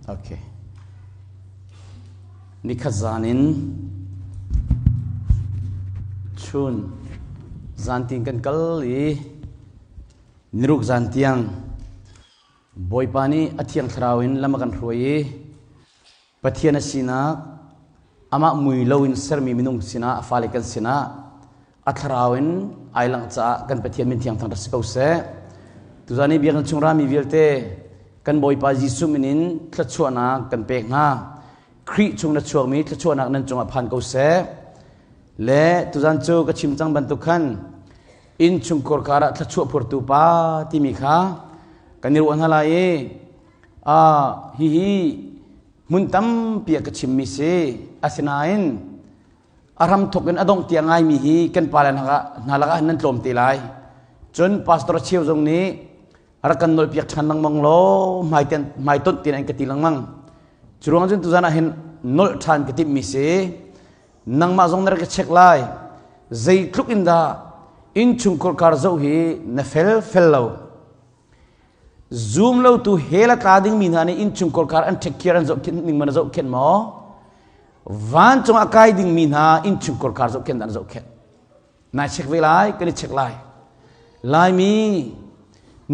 Okay. Nikhat zan in chun zantin kan kal i niruk zan tiang Bawipa nih a thiang thlarau in lam a kan hruai i Pathian a sinak amah mui loin sermi minung sinah a fale kan sinah a thlarau in ai langh caah kan Pathian min thiang thang rak si ko seh. Tuzan i biakinn chung rami vialte kan Bawipa Jesuh min in thluachuahnak kan pek hna. Khrih chung na chuakmi thluachuahnak nan cungah phan ko seh. Le tuzan cu ka chim cang bantuk khan inn chungkhur karah thluachuah phurtu pa timi kha kan i ruah hna lai i hihi hmun tampi ah ka chimmi si. Asinain a ram thok in a dongh tiang ngaimi hi kan pale hna lakah nan tlawm te lai. Cun pastor cheu zong nih rak kan nawlpiak ṭhan lengmang law hmaitonh tin an ka ti lengmang. Cu ruang cun tuzan ah hin nolh ṭhan ka timhmi si. Nangmah zong na rak ka check lai. Zeitluk in dah innchungkhur kar zoh hi na fel fel lo. Zum lotu hell a tla dingmi hna nih innchungkhar kar an take care an zohkhenh ning man a zohkhenh maw? Vancung a kai dingmi hna innchungkhar kar zohkhenh an zohkhenh. Nai check ve lai, kan i check lai. Laimi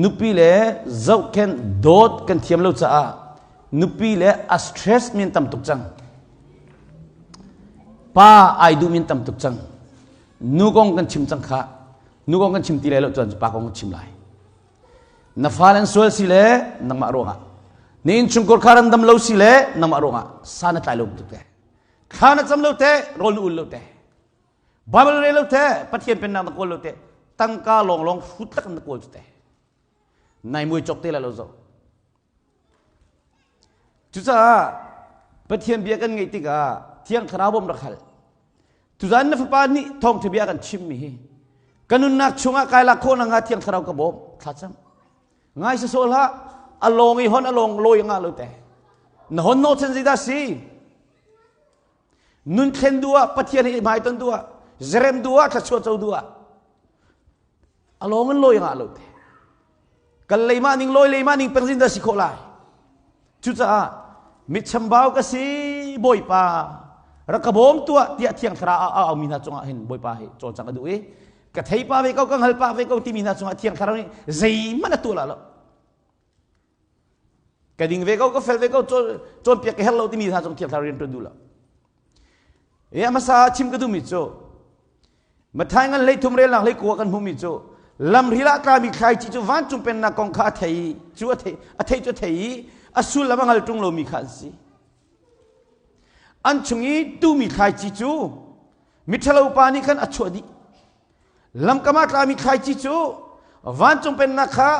nupi le zohkhenh dawt kan thiam lo caah nupi le a stress min tam tuk cang. Pa ai duh min tam tuk cang. Nu kong kan chim cang kha. Nu kong kan chim ti lai lo cun pa kong kan chim lai. Na fale an sual si le nangmah ruangah. Na innchungkhar kha ran dam lo si le nangmah ruangah san na tlai lo tuk te. Thla na cam lo te, rawl na ul lo te. Bible rel lo te, Pathian pennak na kawl lo te. Tangka lawnglawng hrut tak na kawl cu te. Nai mui chok te la lo zo. Cucaah Pathian bia kan ngeih tikah Thiang Thlarau bawm rak hal. Tuzan na fapa nih thawngṭha bia kan chimmi hi ka nunnak chungah kai lak khawh nakhnga Thiang Thlarau ka bawm thlacam. Ngai sawsawh hlah a lawng i hon a lawng lawi nga lo te. Na hon no chan zeidah si? Nun thlen duh ah Pathian hi hmai ton duh ah zerem duh ah thluachuah co duh ah a lawng in lawi nga lo te. Kal lei ma ning lawi lei ma ning peng zin dah si khawh lai. Cucaah mitchambau ka si Bawipa rak ka bawm tuah tiah thiang thlarau a aumi hna cungah hin Bawipa hi cawlcangh a duh i ka thei pa ve ko ka hngal pa ve ko timi hna cungah thiang thlarau nih zeihmanh a tuah la lo. Ka ding ve ko ka fel ve ko cawnpiak ka herh lo timi hna cung thiang thlarau rian ṭuan duh lo. E a hmasa chim ka duhmi cu Matthai ngan 13 relnak 19 kan hmuhmi cu lamril ah tlami thlaici cu vancung pennak kong kha a thei cu a thei a thei cu a thei i a sullam a hngal ṭung lomi kha an si. An chung i tumi thlaici cu miṭhalo pa nih khan a chuah dih. Lamkam ah tlami thlaici cu vancung pennak kha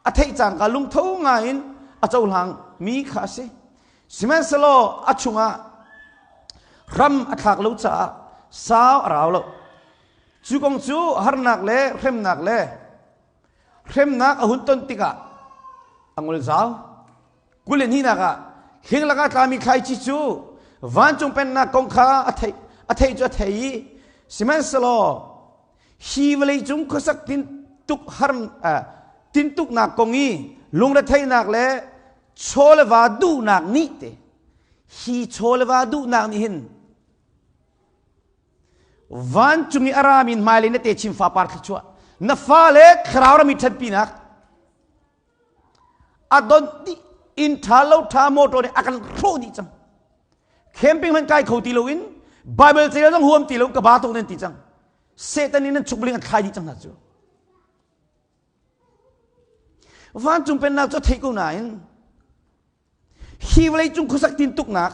a theih cangka lungtho ngaiin a cohlang mi kha a si. Sihmanhsehlaw a chungah hram a thlak lo caah sau a rau lo. Cu kong cu harnak le hremnak le hremnak a hun ton tikah a ngol zau. 22nak ah hling lakah tlami thlaici cu vancung pennak kong kha a theih a theih cu a thei i sihmanhsehlaw hi vawlei cung khuasak tintuk har tintuknak kong i lungretheihnak le chaw le va duhnak nih te hi chaw le va duhnak nih hin vancung i a rami hmailei na techin fapar thluachuah na fale thlarau rami ṭhatpinak a don dih inn ṭha lo ṭha motor nih a kan hrawh dih cang camping hmanh kai kho ti loin Bible cel zong huam ti lo ka ba tuk nan ti cang Satan nih nan chukbling a thlai dih cang hna cu Vancung pennak cu theih ko nain hi vawlei cung khuasak tin tuknak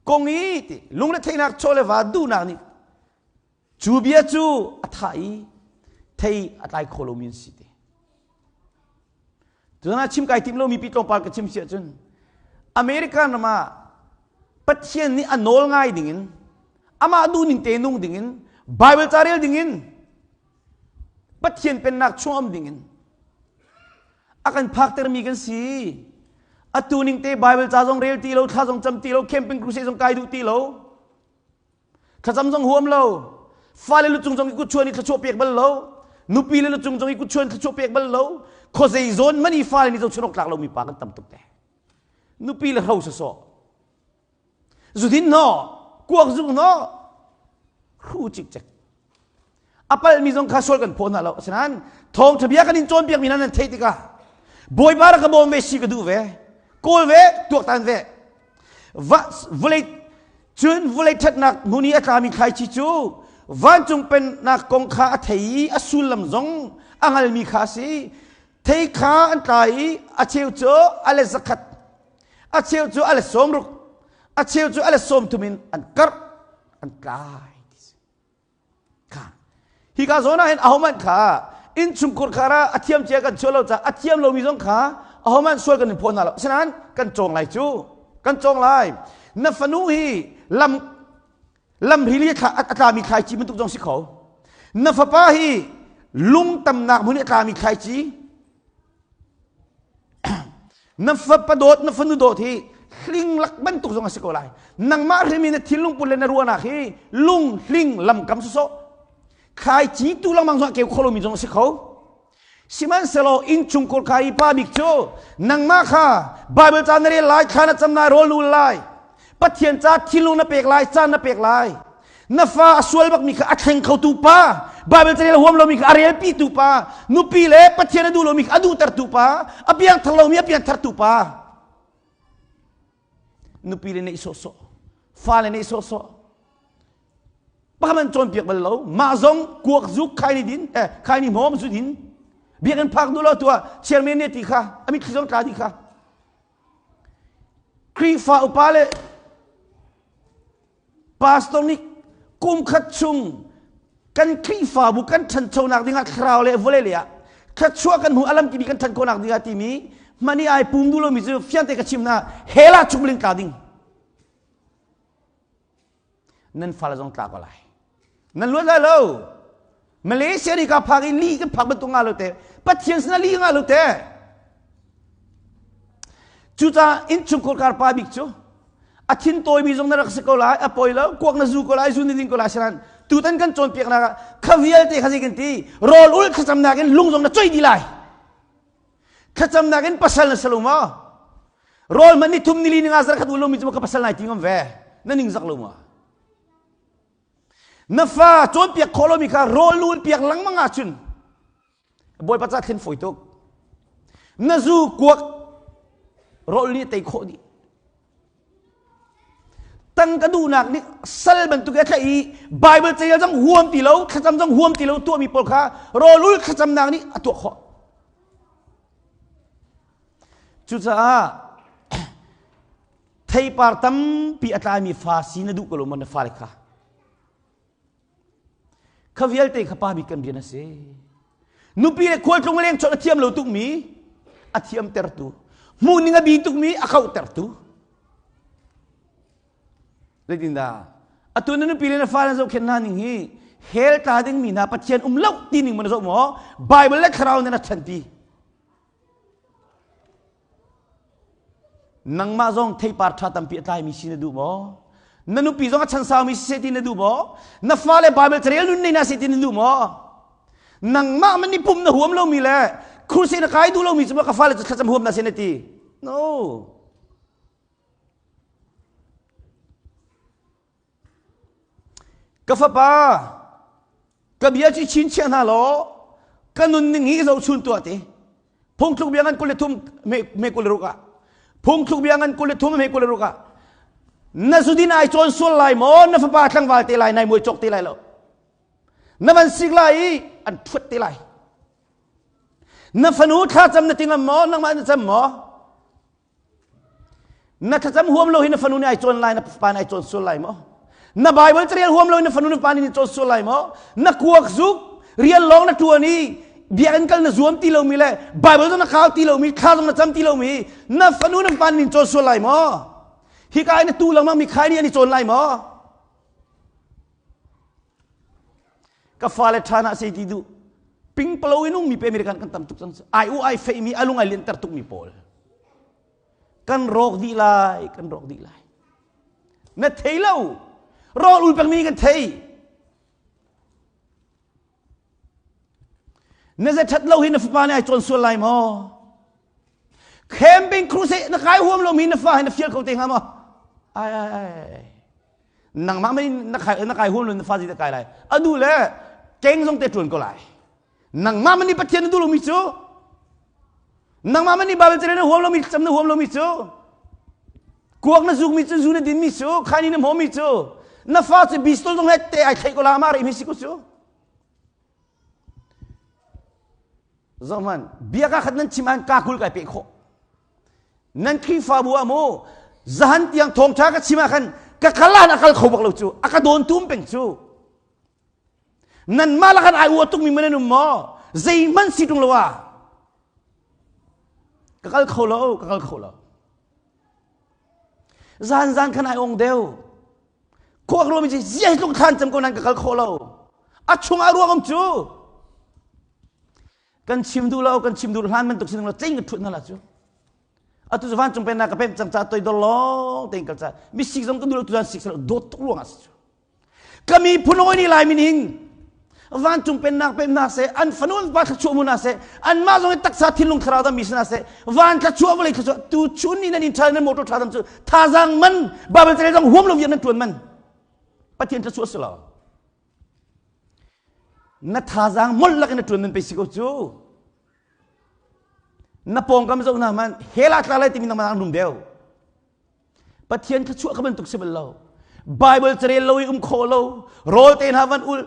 kong i ti lungretheihnak chaw le va duhnak nih cu bia cu a thah i thei a tlai kho lomi an si te. Tuzan ah chim kai tim lomi pi tlawmpal ka chim si ahcun American ram ah Pathian nih a nawl ngai dingin amah duhning te nung dingin Bible ca rel dingin Pathian pennak chung um dingin a kan phaktermi kan si. Atu ning te Bible ca zong rel ti lo, thla zong cam ti lo, camping crusade zong kai duh ti lo. Thlacam zong huam lo. Fale lu cung zong i kut chuan i thluachuah pek bal lo. Nupi le lu cung zong i kut chuan thluachuah pek bal lo. Khuazei zawn mani fale nih zohchun awk tlak lomi pa kan tam tuk te. Nupi le hro sawsawh. Zudin no, kuak zuk no, hru cikcek. A palmi zong kha sual kan phaw hna lo. Asinain thawngṭha bia kan in cawnpiakmi hna nan theih tikah Bawipa rak ka bawm ve si ka duh ve. Kawl ve, tuaktan ve. Va, vawlei cun vawlei ṭhatnak hmun i a tlami thlaici cu vancung pennak kong kha a thei i a sullam zong a hngalmi kha a si. Thei kha an tla i a cheu cu a let zakhat, a cheu cu a let 60, a cheu cu a let 30 in an karh, an tlai. Kha. Hi ka zawn ah hin ahohmanh kha innchungkhur khar ah a thiam cia kan chuah lo caah a thiam lomi zong kha ahohmanh sual kan in phaw hna lo. Asinain kan cawng lai cu. Kan cawng lai. Na fanu hi lam lam rili a tlami thlaici bantuk zong si kho. Na fapa hi lung tamnak hmun i a tlami thlaici na fapa dawt na fanu dawt hi hling lak bantuk zong a si ko lai nangmah hrim in na thinlung put le na ruahnak hi lung hling lamkam sawsawh thlaici tu lengmang zong a keu kho lomi zong a si kho sihmanhsehlaw innchungkhur kha i pa bik cu nangmah kha Bible ca na rel lai thla na cam lai rawl na ul lai Pathian ca thinlung na pek lai caan na pek lai na fa a sual bakmi kha a thleng khotu pa Bible carel huam lomi kha a relpitu pa nupi le Pathian a duh lomi kha a duhtertu pa a piangthar lomi a piangthartu pa nupi le neih sawhsawh fa le neih sawhsawh pakhat man cawnpiak bal lo mah zong kuak zuk khai ni din eh khai ni hmawm zu din biakinn phak duh lo tua chairman ne ti kha a mitthli zong tla di kha Khrihfa upa le pastor nih kum khat chung kan Khrihfabu kan ṭhanchonak dingah thlarau le vawlei lei ah thluachuah kan hmu alam timi kan ṭhan khawhnak dingah timi hmani ai pum duh lomi cu fiangte ka chim na hell ah chumling tla ding nan fale zong tla ko lai nan luat lai lo Malaysia ri ka phak i li kan phak bantuk nga lo te Pathian sinah li nga lo te cucaah innchungkhar kar pa bik cu a thin tawimi zong na rak si ko lai a poi lo kuak na zu ko lai zu na ding ko lai sinan tutan kan cawnpiaknak ah kha vialte kha zei kan ti rawl ul thlacamnak in lung zong na choi di lai thlacamnak in pasal na si lo maw rawl man ni thum ni li ni nga zar khat u lomi cu ka pasal nai ti ngam ve na ning zak lo ma na fa cawnpiak khawh lomi kha rawl lun piak lengmang ahcun bawipa ca thlen fawi tuk na zu kuak rawl nih tei khawh dih tang ka duhnak nih sal bantuk a tlaih i Bible caial zong huam ti lo thlacam zong huam ti lo tuahmi pawl kha rawlul thlacamnak nih a tuah khawh Cucaah theipar tampi a tlaimi fa si na duh ko lo maw na fale kha? Kha vialte kha pa bik kan rian a si. Nupi le khualtlung leng chawnh a thiam lo tukmi a thiamtertu, hmuhning a bi tukmi a kauhtertu. Zeitindah? Atu na nupi le na fale zohkhenh hna ning hi hell tla dingmi hna Pathian um lo ti ning maw na zoh maw? Bible le thlarau nih na ṭhenpi. Nangmah zong theipar ṭha tampi a tlaimi si na duh maw? Na nupi zong a chan saumi si seh ti na duh maw? Na fale Bible carel nun nei na si ti na duh maw? Nangmah man i pum na huam lomi le crusade na kai duh lomi cu ka fale cu thlacam huam na si na ti. No. Ka fapa, ka bia cu chinchiah hna law ka nunning hi zohchun tuah ti. Phungthluk bia ngan 23 me 26 ah. Phungthluk bia ngan 23 me 26 ah. Na zudin ai cawn sual lai maw na fapa tlangval te lai nai muai cawk te lai lo. Na van sik lai i an thuat te lai. Na fanu thlacam na tingam maw nangmah na cam maw? Na thlacam huam lo hi na fanu nih ai cawn lai na fapa nih ai cawn sual lai maw? Na Bible carel huam lo na fanu na fapa nih cawn sual lai maw? Na kuak zuk rian lawng na tuan i biakinn kal na zuam ti lomi le Bible zong na kau ti lomi thla zong na cam ti lomi na fanu na fapa nih cawn sual lai maw? Hika i na tu lengmang mi khai nih an i cawn lai maw? Ka fale ṭha na sei ti duh pingpalo in ummi pe American kan tam tuk cang ai u ai fei mi alung ai lianter tuk mi pawl kan rawk dih lai kan rawk dih lai na thei lo rawl ul pengmi kan thei na ze that lo hi na fapa nih ai cawn sual lai maw? Camping crusade na kai huam lo mi na fa hi na fial ko te hnga maw? Ai ai ai. Nangmah mei na kai na kai huam lo na fa zi na kai lai. Adu le keng zong te tuan ko lai. Nangmah mani Pathian na duh lomi cu nangmah mani Bible cale na huam lomi cam na huam lomi cu kuak na zuk mi cu zu na din mi cu khani na hmawm mi cu na fa cu bistol zong he te ai thei ko la ma re mi si ko cu zohman bia ka khat nan chim an ka kul kai pe khawh nan Khrihfabu ah mu zahan tiang thawngtha ka chim ah khan ka kalan a kal kho bak lo cu a ka dawn tum peng cu nan mah lakan ai ua tuk mi man um maw zeihmanh si tung lo ah ka kal kho lo ka kal kho lo zan zan khan ai ong deu khuak ruami ci zia tluk thlan cam ko nan ka kal kho lo a chung ah ruang um cu kan chim duh lo kan chim duh hlan bantuk sin lo ceng ka thut na la cu atu cu vancung pennak ka pem cang ca toi dor lawng tein kal ca misik zong kan duh lo tu zan sik selo dawt tuk ruang ah si cu ka miphun hawi nih lai min hin vancung pennak pemnak seh an fanu an pa thluachuah mu na seh anmah zong in taksa thinlung thlarau dam mi si na seh van thluachuah vawlei thluachuah tu chun ni nan in ṭha nan motor ṭha dam cu thazaang man Bible cale zong huam lo viar nan ṭuan man Pathian thluachuah si lo na thazaang molh lak in na ṭuan man pe si ko cu na pawngkam zoh na man hell ah tla lai timi nangmah an rum deuh Pathian thluachuah kha bantuk si bal lo. Bible carel lo i um khawh lo. Rawl te hna van ul.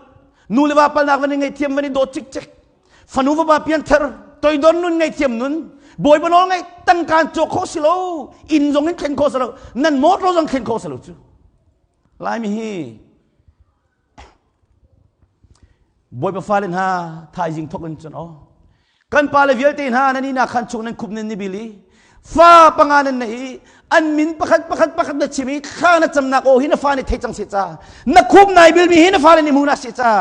Nu le va palnak van i ngaihthiam van i dawt cikcek. Fanu vapa pianthar toidor nun ngaihthiam nun. Bawipa nawl ngaih tangkaan cawk khawh si lo. Inn zong in thlen khawh si lo. Nan motor zong thlen khawh si lo cu. Laimi hi Bawipa fale hna thaizing thawk in cun aw kan pale vialte hna nan ina khan chung nan khup nan ni bil i fa panga nan nei i an min pakhat pakhat pakhat na chim i thla na camnak aw hi na fa nih thei cang se ca na khup nai bilmi hi na fale nih hmu na se ca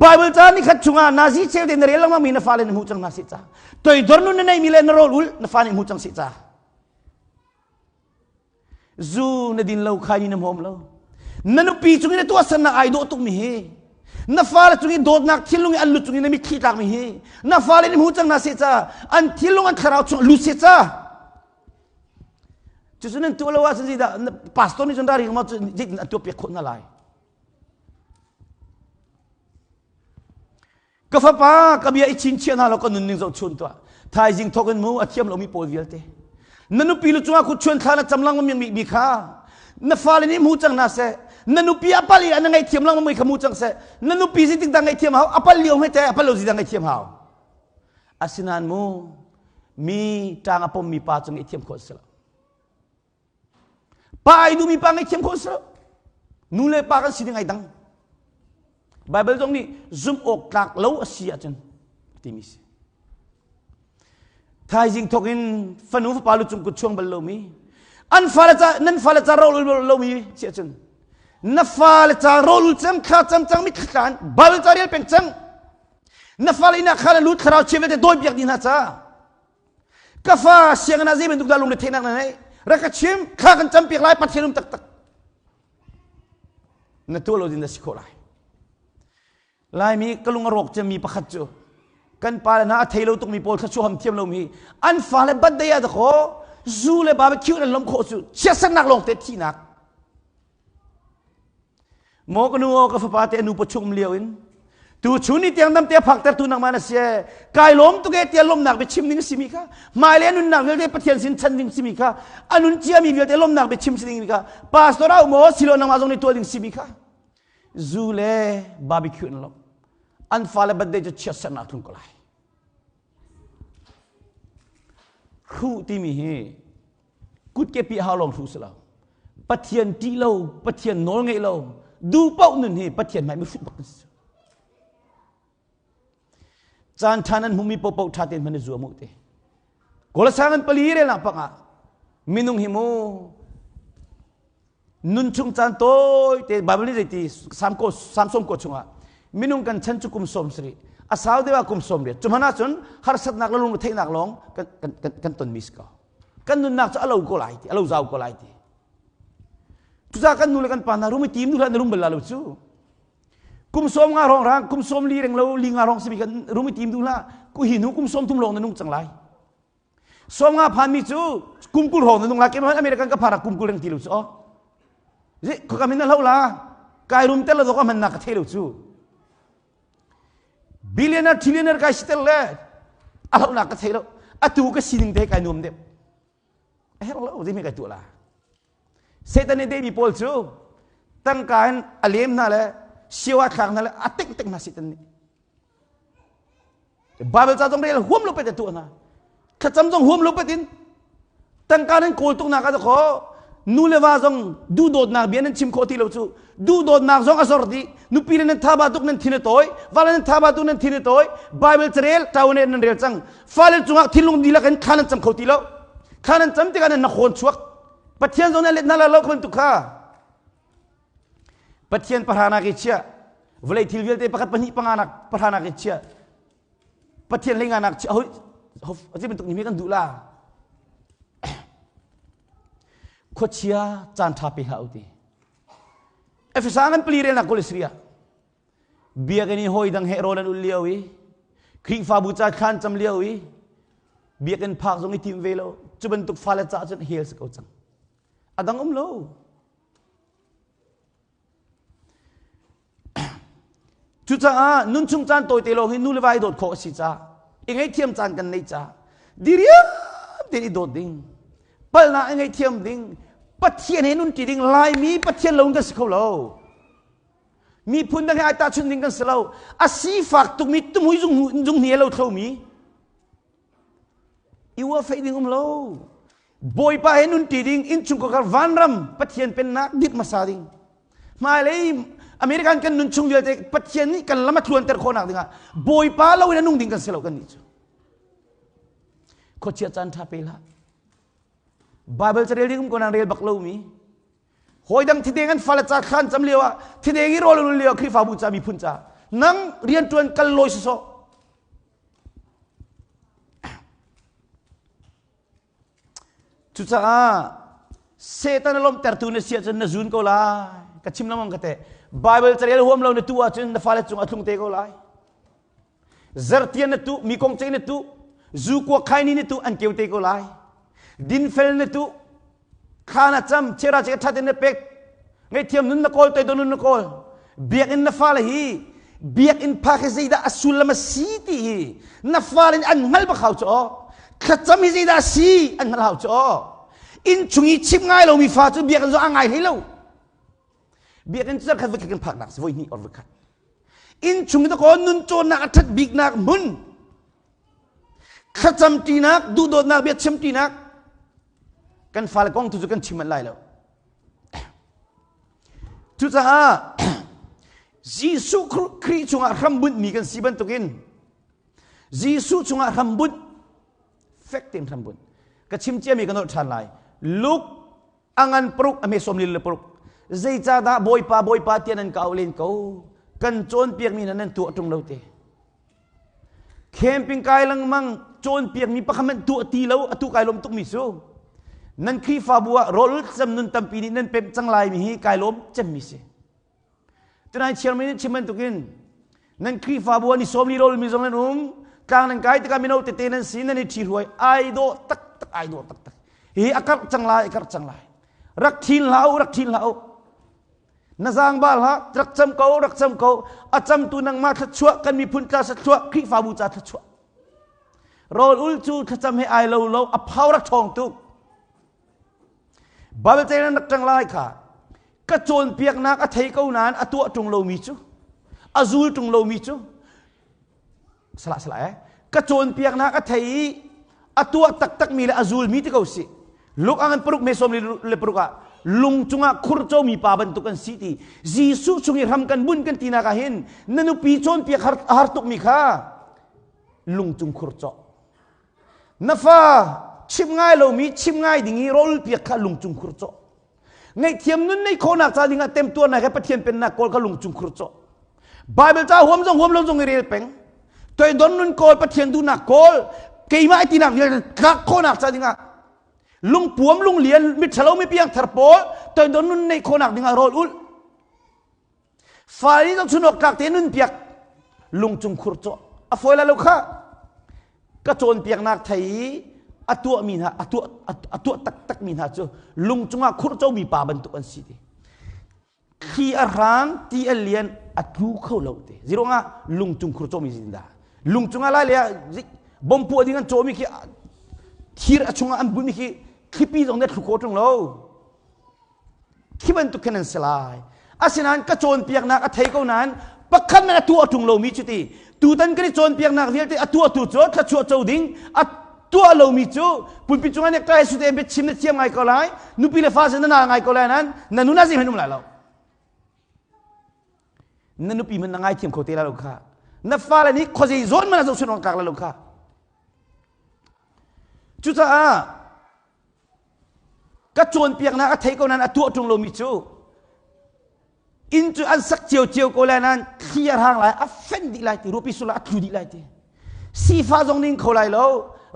Bible ca ni khat chungah nazi cheu te na rel lengmang mi na fale nih hmu cang na se ca toidor nun na nei mi le na rawl ul na fa nih hmu cang se ca Zu na din lo khai ni na hmawm lo. Na nupi cung in na tuahsernak ai dawh tukmi hi na fale cung i dawtnak thinlung i an lut cung i na mitthli tlakmi hi na fale nih hmu cang hna seh ca an thinlung an thlarau chung lut seh ca cucu nan tuah lo ahcun zeidah pastor nih cun ralring ma cu zeitin an tuah piak khawh hna lai Ka fapa, ka bia i chinchiah hna law ka nunning zoh chun tuah. Thaizing thawk in mu a thiam lomi pawl vialte. Na nupi lu cungah kut chuan thla na cam lengmang mi mi kha na fale nih hmu cang hna seh. Na nupi a pal i na ngaihthiam lengmang mi kha hmu cang seh. Na nupi zeitik dah ngaihthiam hau? A pal lio hme te, a pal lo zeidah ngaihthiam hau? Asinain mu mi ṭang a pommi pa cu ngaihthiam khawh a si lo. Pa ai duhmi pa ngaihthiam khawh si lo. Nu le pa kan sining ai dang. Bible zong nih zumh awk tlak lo a si ahcun timi si. Thaizing thawk in fanu fapa lu cung kut chuang bal lomi an fale ca nan fale ca ro lomi si ahcun na fale ca ro cem thla cam cang mi thlan Bible ca rel peng cang na fale inn ah khan lut thlarau chia vialte dawi piak dih hna ca Ka fa sianginn ah zei bantuk dah lungre theihnak na neih? Rak ka chim, thla kan campiak lai, Pathian um taktak. Na tuah lo ding na si khawh lai. Laimi ka lung a rawk cemmi pakhat cu kan pa le hna a thei lo tukmi pawl thluachuah ham thiam lomi an fale birthday ah dakaw zu le barbecue an lom khawh cu chiatsernak lawng te thihnak Maw ka nu aw ka fapa te nu pachung lio in tu chun ni tiang dam te phak ter tu nangmah na si kai lawm tuk e tia lawmnak bia chim ding simi kha hmailei nunnak vialte Pathian sin chan ding simi kha anun ciami vialte lawmnak bia chim si ding kha pastor au maw silo nangmah zong nih tuah ding simi kha zu le barbecue in lawm an fale birthday cu chiatsernak tlung ko lai hruh timi hi kutke pi hau lawng hruh si lo Pathian ṭih lo Pathian nawl ngeih lo duh paoh nun hi Pathian hmai mi hruh bak si caan ṭha nan hmumi paohpaoh ṭha tein hman i zuam u te Kawlsang an pali rel nak pakah minung hi mu Nunchung caan tawite Bible nih zeiti Samson ko chungah minung kan chan cu kum 70 a sau deuh ah kum 80 cu hmanh ahcun harsatnak le lungretheihnak lawng kan, kan, kan, kan tonmi si ko. Kan nunnak cu a lo ko lai ti, a lo zau ko lai ti. Cucaah kan nu le kan pa hna rum i tim nu hlah na rum bal la lo cu. Kum sawm nga rong rang, kum sawm li reng lo, li nga rong simi kan rum i tim duh hlah. Ku hi hnu kum sawm thum lawng na nung cang lai. Sawmnga phanmi cu kum 20 hrawng na nung la ke American ka phara kum 20 reng ti lo cu o. Zi ka min na hlo la. Kai rum tel lo ka man na ka thei lo cu. Billionaire trillionaire kai si tel le a hlo nak ka thei lo. Atu ka sining te kai nuam deuh. A herh lo zei kai tuah la. Satan nih deimi pawl cu tangka in a lem hna le sio a thlak hna le a tengh tengh hna Satan nih. Bible ca zong rel huam lo pet a tuah hna. Thlacam zong huam lo pet in tangka nan kawl tuk nak ah kho nu le va zong duhdawtnak bia nan chim khawh ti lo cu duhdawtnak zong a zor dih nupi le nan thaba tuk nan thin a tawi va le nan thaba tuk nan thin a tawi Bible carel tawne nan rel cang fale cungah thinlung dihlak in thla nan cam kho ti lo thla nan cam tikah nan na khawn chuak Pathian zong nih let hna lo bantuk kha Pathian pahranak i chiah vawlei thil vialte pakhat pahnih panganak pahranak i chiah Pathian hleinganak chiah hoi hoi bantuk ni kan duh la khuachia caan ṭha pe hlah u ti Efesa kan pali relnak Kolosria Biakinn i hawi dang he rawl an ulh lio i Khrihfabu ca thla an cam lio i biakinn phak zong i tim ve lo cu bantuk fale caah cun hell si ko cang. A dang um lo. Cucaah nunchung caan tawite lawng hi nu le va i dawt khawh a si caah i ngaihthiam caan kan neih caah diriam tein i dawt ding palhnak i ngaihthiam ding Pathian he nun ṭi ding Laimi Pathian lo in kan si kho lo. Miphun dang he ai tahchunh ding kan si lo. A sifak tukmi tumhui zung zung hni lo thlomi. I ua fei ding um lo. Bawipa he nun ti ding innchungkhar vanram Pathian pennak dirh hmasa ding. Hmailei American kan nun chung vialte Pathian nih kan lam a thluanter khawhnak dingah Bawipa lo in a nung ding kan si lo kan nih cu. Khuachia caan ṭha pe hlah. Bible carel ding um ko nang rel bak lomi. Hawi dang thideng an fale ca thlan cam lio ah thideng i rawl ulul lio Khrihfabu ca miphun ca nang riantuan kal lawi sawsawh. Cucaah Satan a lawmhtertu na si ahcun na zun ko lai. Ka chim lengmang ka te. Bible carel huam lo na tu ahcun na fale cung a tlung te ko lai. Zertian na tuh, mi kong ceih na tuh, zu kuak khai ni na tuh, an keu te ko lai. Dinfel na tuh, thla na cam, chera che ṭhat in na pek, ngaihthiam nun na kawl, toidor nun na kawl. Biakinn na fale hi, biakinn phak hi zeidah a sullam a si ti hi na fale nih an hngal bak hau cu aw. Thlacam hi zeidah a si an hngal hau cu aw. Inn chung i chimh ngai lomi fa cu biakinn zong a ngai hlei lo. Biakinn cu zarkhat voikhat kan phaknak si voi hnih or voikhat. Inn chung i dakaw nun cawnnak a ṭhat biknak hmun thlacam ṭinak duhdawtnak bia chim ṭinak kan fale kong tu cu kan chim manh lai lo. Cucaah Jesuh Khrih chungah hrambunhmi kan si bantukin Jesuh chungah hrambunh fek tein hrambunh ka chim ciami ka nolh ṭhan lai Luke a ngan paruk a hme 46 zeicahdah bawipa bawipa tiah nan ka auh len ko kan cawnpiakmi hna nan tuah ṭung lo te camping kai lengmang cawnpiakmi pakhat hmanh tuah ti lo atu kai lawm tukmi cu nan Khrihfabu ah rawl cem nun tampi nih nan pemh cang lai mi hi kai lawm cemmi si Tunai chairman nih chim bantukin nan Khrihfabu an i sawm li rawl mi zong nan um tlang nan kai tikah mino tete nan si nan i ṭhi hruai ai dawh taktak ai dawh taktak hi a karh cang lai a karh cang lai rak thin hlah u rak thin hlah u na zaang bal hlah rak cam ko rak cam ko a camtu nangmah thluachuah kan miphun tla thluachuah Khrihfabu ca thluachuah rawl ul cu thlacam he ai lo lo a phau rak ṭhawng tuk Bible te nan rak ṭang lai kha ka cawnpiaknak a thei ko nain a tuah ṭung lomi cu a zul ṭung lomi cu salah salah eh ka cawnpiaknak a thei i a tuah taktakmi le a zulmi ti ko si Luke ang an paruk me sawm le paruk ah lung cungah khur comi pa bantuk an si ti Jesuh chung i hram kan bunh kan tinak ah hin na nupi cawnpiak har, har tukmi kha lung cung khur cawh Na fa chimh ngai lomi chimh ngai ding i rawl piak kha lungchung khur cawh. Ngaihthiam nun nei khawhnak ca dingah temtuarnak he Pathian pennak kawl kha lungchung khur cawh. Bible ca huam zong huam lo zong i rel peng. Toidon nun kawl Pathian duhnak kawl keimah tinak vialte tlak khawhnak ca dingah lungpuam lunglian miṭhalo mi piangthar pawl toidon nun neih khawhnak dingah rawl ulh. Fale nih chun awk tlak te nun piak lungchung khur cawh a fawi lai lo kha ka cawnpiaknak thei i A tuahmi hna a tuah a tuah taktakmi hna cu lung cungah khurhcomi pa bantuk an si ti. Thli a hrang, ti a lian, a tlu kho lo ti. Ziruangah lung cung khurcawmi zindah. Lung cungah lai le ah bom puah ding an cawmi khi thir a chungah an bunmi khi thlipi zong nih a thlu kho ṭung lo. Khi bantuk khin an si lai. Asinain ka cawnpiaknak a thei ko nain pakhat man a tuah ṭung lomi cu ti. Tutan kan i cawnpiaknak vialte a tuahtu cu thluachuah co ding, a tuah lomi cu pulpit cungah nek ṭai sute biachim na thiam ngai ko lai, nupi le fa na nal ngai ko lai nain na nun ah zeihmanh um lai lo. Na nupi hmanh na ngaithiam kho te lai lo kha. Na fale nih khuazei zawn hmanh ah zohchunh awk tlak lai lo kha. Cucaah ka cawnpiaknak a thei ko nain a tuah ṭung lomi cu inn cu an sak ciocio ko lai nain thli a hrang lai a fenh dih lai ti rupi sul ah a tlu dih lai ti sifa zong ning kho lai lo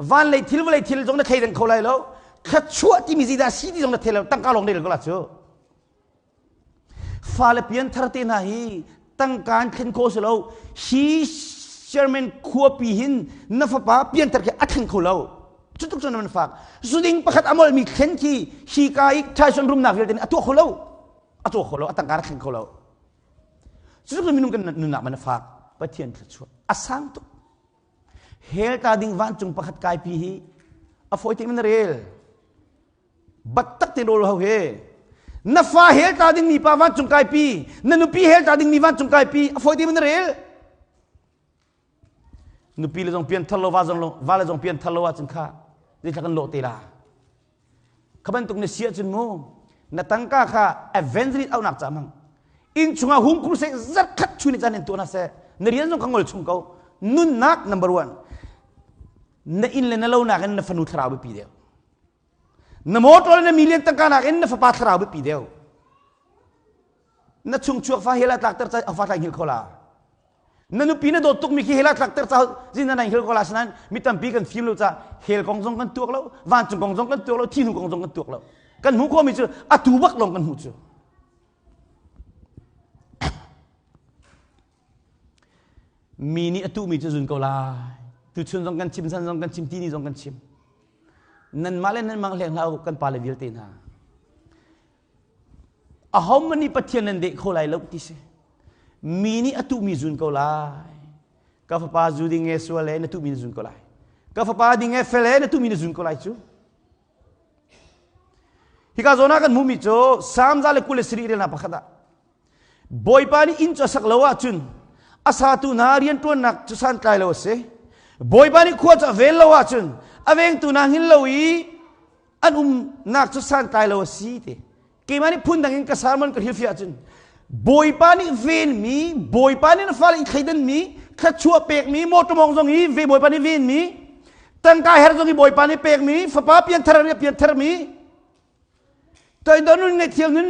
van lei thil vawlei thil zong na thleidang kho lai lo thluachuah timi zeidah si ti zong na thei lo tangka lawng nei lo ko la cu Fale pianthar te hna hi tangka an thlen khawh si lo. Hi Sherman khuapi hin na fapa pianthar khi a thleng kho lo. Cu tuk cun man fak. Zuding pakhat a molmi thlen khi hi ka i Tyson rumnak vialte nih a tuah kho lo. A tuah kho lo, a tangka a thleng kho lo. Cu tuk minung kan nunnak man a fak. Pathian thluachuah a sang tuk. Hell ta ding vancung pakhat kaipi hi a fawi te in na rel. Battak te rawl ho he. Na fa hel ta ding mi pa vancung kaipi, na nupi hel ta ding mi vancung kaipi, a fawi te na rel. Nupi le zong pian thar lo, va zong lo, va le zong pian thar lo ahcun kha zeithla kan lawh te la. Kha bantuk na si ahcun mu, na tangka kha evangelist auhnak ca hmang. Inn chungah hung crusade zarkhat chun i caan in tuah hna seh. Na rian zong kha ngol chung ko. Nunnak number one. Na inn le na lo nakin na fanu thlarau biapi deuh. Na motor na million tangka nakin na fapa thlarau biapi deuh. Na chungchuak fa hela tlakter ca fa tlai hngil kho la. Na nupi na dawt tukmi khi hela tlakter ca zin na hngil kho la sinan mi tampi kan fim lo ca hel kong zong kan tuak lo vancung kong zong kan tuak lo thi hnu kong zong kan tuak lo. Kan hmuh khawhmi cu atu bak lawng kan hmuh cu. Mi nih a tuhmi cu zun ko lai. Tuchun zong kan chim, san zong kan chim, tini zong kan chim. Nanmah le nanmah hleng hlah u, kan pale vialte hna. Ahohmanh nih Pathian nan deh kho lai lo ti si. Mi nih a tuhmi zun ko lai. Ka fapa zu ding e sual e na tuhmi na zun ko lai. Ka fapa ding e fel e na tuhmi na zun ko lai cu. Hika zawn ah kan hmuhmi cu Salm 127 relnak pakhat ah Bawipa nih inn cu a sak lo ahcun a satu hna rianṭuannak cu santlai lo a si. Bawipa nih khua cu a vel lo ahcun a vengtu hna hngil lo i an umnak cu santlai lo a si ti. Keimah nih phundang in ka sermon ka hrilhfiah ahcun Bawipa nih venmi, Bawipa nih na fale i thleidanmi, thluachuah pekmi, mawṭaw mawng zong i ve Bawipa nih venmi, tangka her zong i Bawipa nih pekmi, fapa pianthar nih piantharmi, toidor nun ngaihthiam nun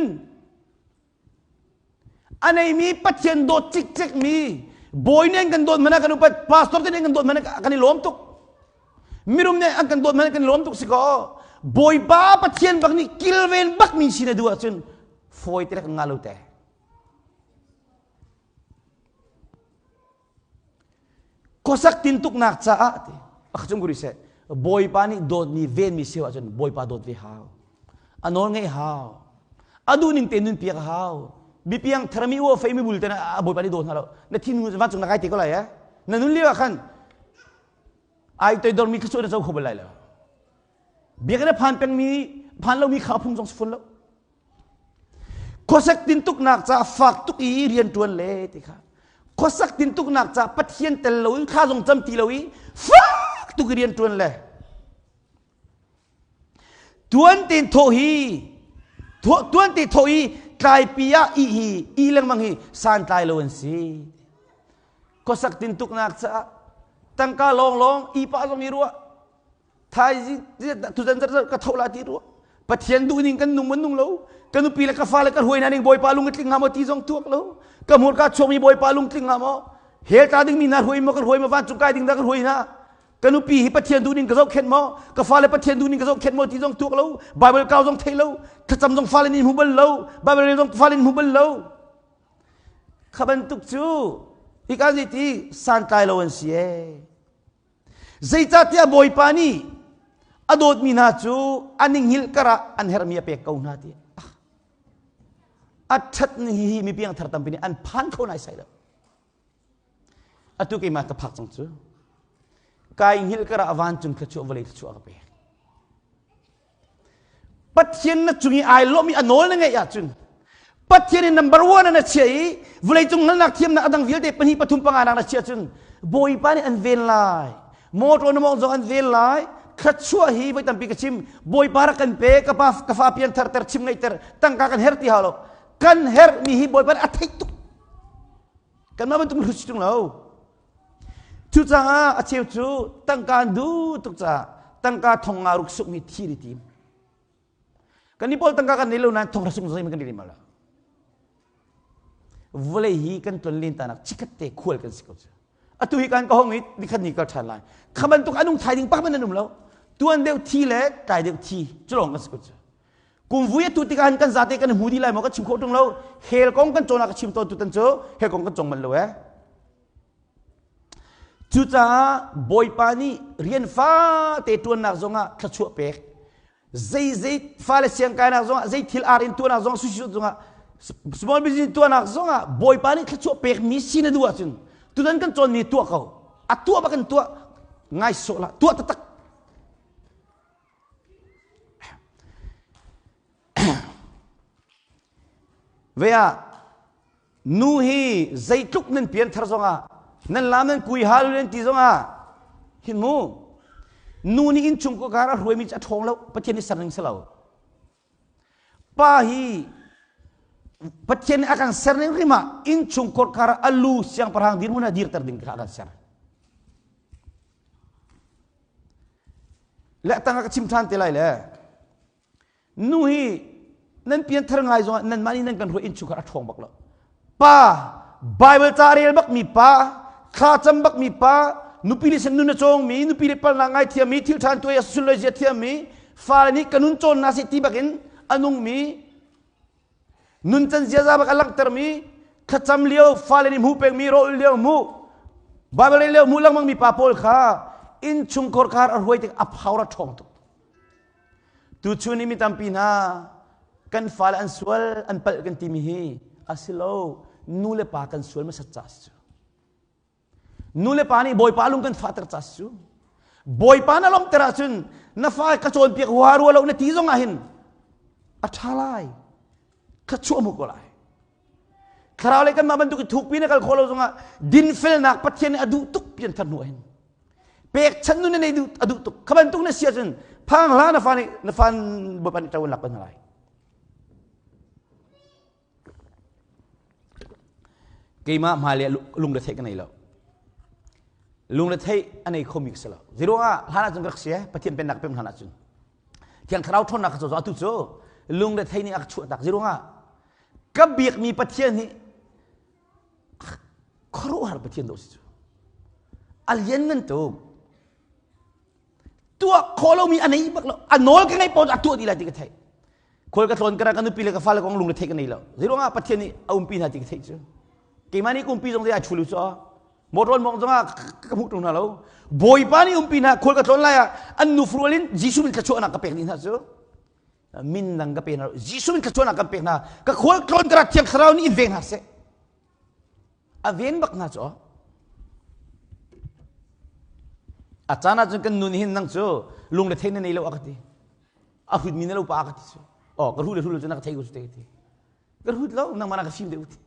a neimi Pathian dawt cikcekmi bawi nih an kan dawt hmanh ah kan upat pastor te nih an kan dawt hmanh ah kan i lawm tuk mirum nih an kan dawt hmanh ah kan i lawm tuk si kaw Bawipa Pathian bak nih kilven bak mi si na duh ahcun fawi te kan ngah lo te Khuasak tintuknak caah ti a cung kuri seh Bawipa nih dawtmi venmi si ahcun Bawipa dawt ve hau. A nawl ngeih hau. A duhning te nun piak hau. Bipiang tharmi u fei mi bul te na Bawipa nih dawt hna lo. Na thin vancung na kai te ko lai eh. Na nun lio ah khan ai toidormi thluachuah na co kho bal lai lo. Biakinn a phan pengmi phan lomi kha a phung zong si fawn lo. Khuasak tintuknak ca fak tuk i rian ṭuan le ti kha. Khuasak tintuknak ca Pathian tel lo in thla zong cam ti lo i fak tuk i rian ṭuan le tuan tein thawh hi tuan te thawh i tlaipi ah i hi i lengmang hi santlai lo an si. Khuasak tintuknak caah tangka lawnglawng i pah zong i ruah thaizing tuzan zarh ka tho la ti rua pathian duh ning kan nung man nung lo ka nupi le ka fale ka hruai na ning bawipa lung tling hnga maw ti zong tuak lo ka hmurka chuakmi bawipa lung tling hnga maw hel ta ding mi na hruai maw ka hruai maw vancung kai ding dah ka hruai na ka nupi hi pathian duh ning ka zohkhenh maw ka fale pathian duh ning ka zohkhenh maw ti zong tuak lo bible kau zong thei lo thlacam zong fale nih hmu bal lo bible rel zong fale nih hmu bal lo kha bantuk cu hika zi ti santlai lo an si ee Zeicahtiah Bawipa nih A dawtmi hna cu an i hngilh karah an herhmi a pek ko hna ti. A ṭhat ni hi mi piangthar tampi nih an phan kho nai sai lo. Atu keimah ka phak cang cu. Kai hngilh karah vancung thluachuah vawlei thluachuah ka pek. Pathian na cung i ai lawmh i a nawl na ngeih ahcun Pathian in number one na chia i vawleicung hngalhnak thiamnak a dang vialte pahnih pathum panga nak na chia cun Bawipa nih an ven lai. Motor na mawng zong an ven lai. Thluachuah hi voi tampi ka chim. Bawipa rak kan pe, ka pa ka fa pian thar ter chim ngeih ter tangka kan her ti hau lo. Kan herh mi hi Bawipa nih a theih tuk. Kanmah bantuk hlut si tung lo. Cucaah a cheu cu tangka an duh tuk caah tangka thong nga ruk suk mi thi ri tim. Kan ni pawl tangka kan nei lo nain thong ra sung zei kan ri ma la. Vawlei hi kan ton len tanak chikhat te khual kan si ko cu. Atu hi kan ka hong i nikhat ni kal ṭhan lai. Kha bantuk anung thai ding pak man an um lo. Tuan deuh thi le tlai deuh thi cu lawng kan si ko cu. Kumvui atu tikah hin kan zate kan hmu dih lai maw ka chim khawh ṭung lo. Hell kong kan cawn ah ka chim tawn tutan cu hell kong kan cong manh lo eh. Cucaah Bawipa nih rian fate ṭuannak zongah thluachuah pek zei zei fale siangkainak zongah zei thil ar in tuahnak zongah sushi zongah small business tuahnak zongah Bawipa nih thluachuah pek mi si na duh ahcun tutan kan cawnmi tuah ko a tuah bak in tuah ngai sawh lah tuah taktak Ve ah nu hi zeitluk nan pianthar zongah nan lam nan kui hal nan ti zongah hin mu nu nih innchung kar a hruaimi cu a ṭhawng lo Pathian nih ser ning si lo pa hi Pathian nih a kan ser ning rim ah innchung kar a lu siangpahrang dirhmun ah dirter ding kha a kan ser Le tang ah ka chim ṭhan te lai le nu hi nan pianthar ngai zongah nanmah nih nan kan hruai innchungkhar a ṭhawng bak lo. Pa Bible ca rel bak mi pa thla cam bak mi pa nupi le sin nun a cawng mi nupi le palnak ngai thiam mi thil ṭhan tuai a sunloi zia thiam mi fale nih ka nun cawn na si ti bak in a nung mi Nuncan ziaza bak a langhtermi thlacam lio fale nih hmuh pengmi rawl lio hmuh Bible rel lio hmuh lengmang mi pa pawl kha innchungkhar khar a hruai tik a power a ṭhawng tuk. Tuchun i mi tampi hna kan fale an sual an palh kan timi hi a si lo nu le pa kan sual hmasat ca a si cu. Nu le pa nih Bawipa lung kan fahter ca si cu. Bawipa na lawmhter ahcun na fa ka cawnpiak hua rua lo na ti zong ah hin a ṭha lai. Thluachuah mu ko lai. Thlarau le kanmah bantuk i thukpi na kal khawh lo zongah dinfelnak Pathian nih a duh tuk pian thar hnu ah hin. Pekchanh nun na nei duh a duh tuk. Kha bantuk na si ahcun phang hlah na fa nih na fa Bawipa nih ṭo in lak ko hna lai. Keimah hmailei ah lungretheih ka nei lo. Lungretheih a nei khomi ka si lo. Zeiruangah hlan ahcun ka rak si eh, Pathian pennak pem hlan ahcun. Thiang Thlarau ṭhawnnak ka co atu cu lungretheih nih a ka chuahtak. Zeiruangah ka biakmi Pathian hi khuaruahhar Pathian dawh si cu. A lianngan tuk. Tuah khawh lomi a nei bak lo. A nawl ka ngeih paoh a tuah dih lai ti ka theih. Khual ka tlawn ka ka nupi le ka fale kong lung le theih ka nei lo. Zeiruangah Pathian nih a umpi hna ti ka theih cu. Keimah nih ka umpi zong zei ai thu lu cu. Motor mong zong ah ka hmuh tung hna lo. Bawipa nih umpi hna khual ka tlawn lai ah an nu furual in Jesuh min thluachuahnak ka pek dih hna cu. Min dang ka pe hna lo. Jesuh min thluachuahnak kan pek hna. Ka khual tlawn ka rat thiang thlarau nih in veng hna seh. A ven bak hna cu. A caan ahcun kan nun hin nang cu lung le thei na nei lo a ka ti. A hut mi na lo pa ka ti cu. Oh, ka hru le hru lo cu na ka thei ko cu te ka ti. Ka hut lo, nangmah na ka fim deuh ti.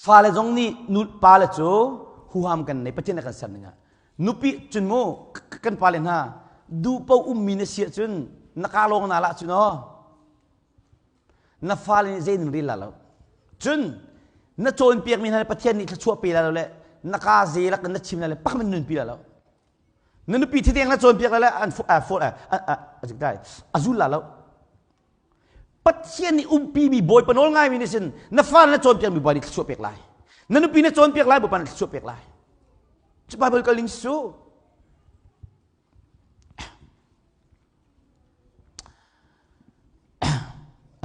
Fale zong nih nu pale cu huham kan nei Pathian a kan ser ning ah nupi cun mu kan pale hna duh po ummi na si ahcun na ka lawng na lah cun aw na fale nih zei nan rel la lo cun na cawnpiakmi hna Pathian nih thluachuah pe la lo le na ka ze lak na chim la le pak man nun pi la lo na nupi thideng na cawnpiak la le an a zul la lo Pathian nih umpi mi bawipa nawl ngai mi nih sin na fale na cawnpiak mi bawipa nih thluachuah pek lai na nupi na cawnpiak lai bawipa nih thluachuah pek lai cu Bible kal ning su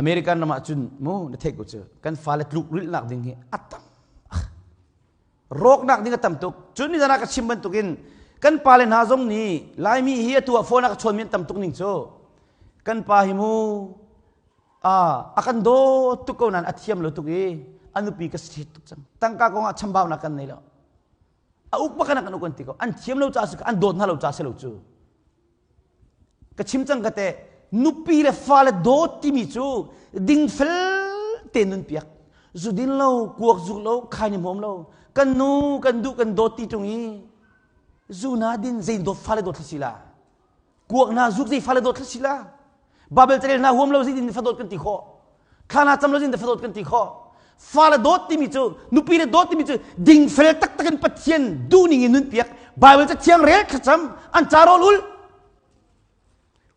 American ram ah cun mu na theih ko cu kan fale tluk rilhnak ding hi a tam. Rawknak ding a tam tuk. Cun nizan ah ka chim bantukin kan pale hna zong nih Laimi hi atu ah phone a ka chawnmi an tam tuk ning cu kan pa hi mu a kan dawt tuk ko nain a thiam lo tuk i a nupi ka si tuk cang. Tangka kong ah chambaunak kan nei lo. A uk bak kan uk an ti ko. An thiam lo caah si an dawt hna lo caah si lo cu. Ka chim cang ka te nupi le fale dawt timi cu dingfel te nun piak zu din lo kuak zuk lo khai ni hmawm lo kan nu kan duh kan dawt ti tung i zu na din zei dawt fale dawt si la kuak na zuk zei fale dawt si la Babel carel na huam lo zei din fa dawt kan ti khawh thla na cam lo din fa dawt kan ti khawh fale dawt timi cu nupi le dawt timi cu dingfel taktak in Pathian duhning in nun piak Bible ca thiang rel thlacam an ca rawl ul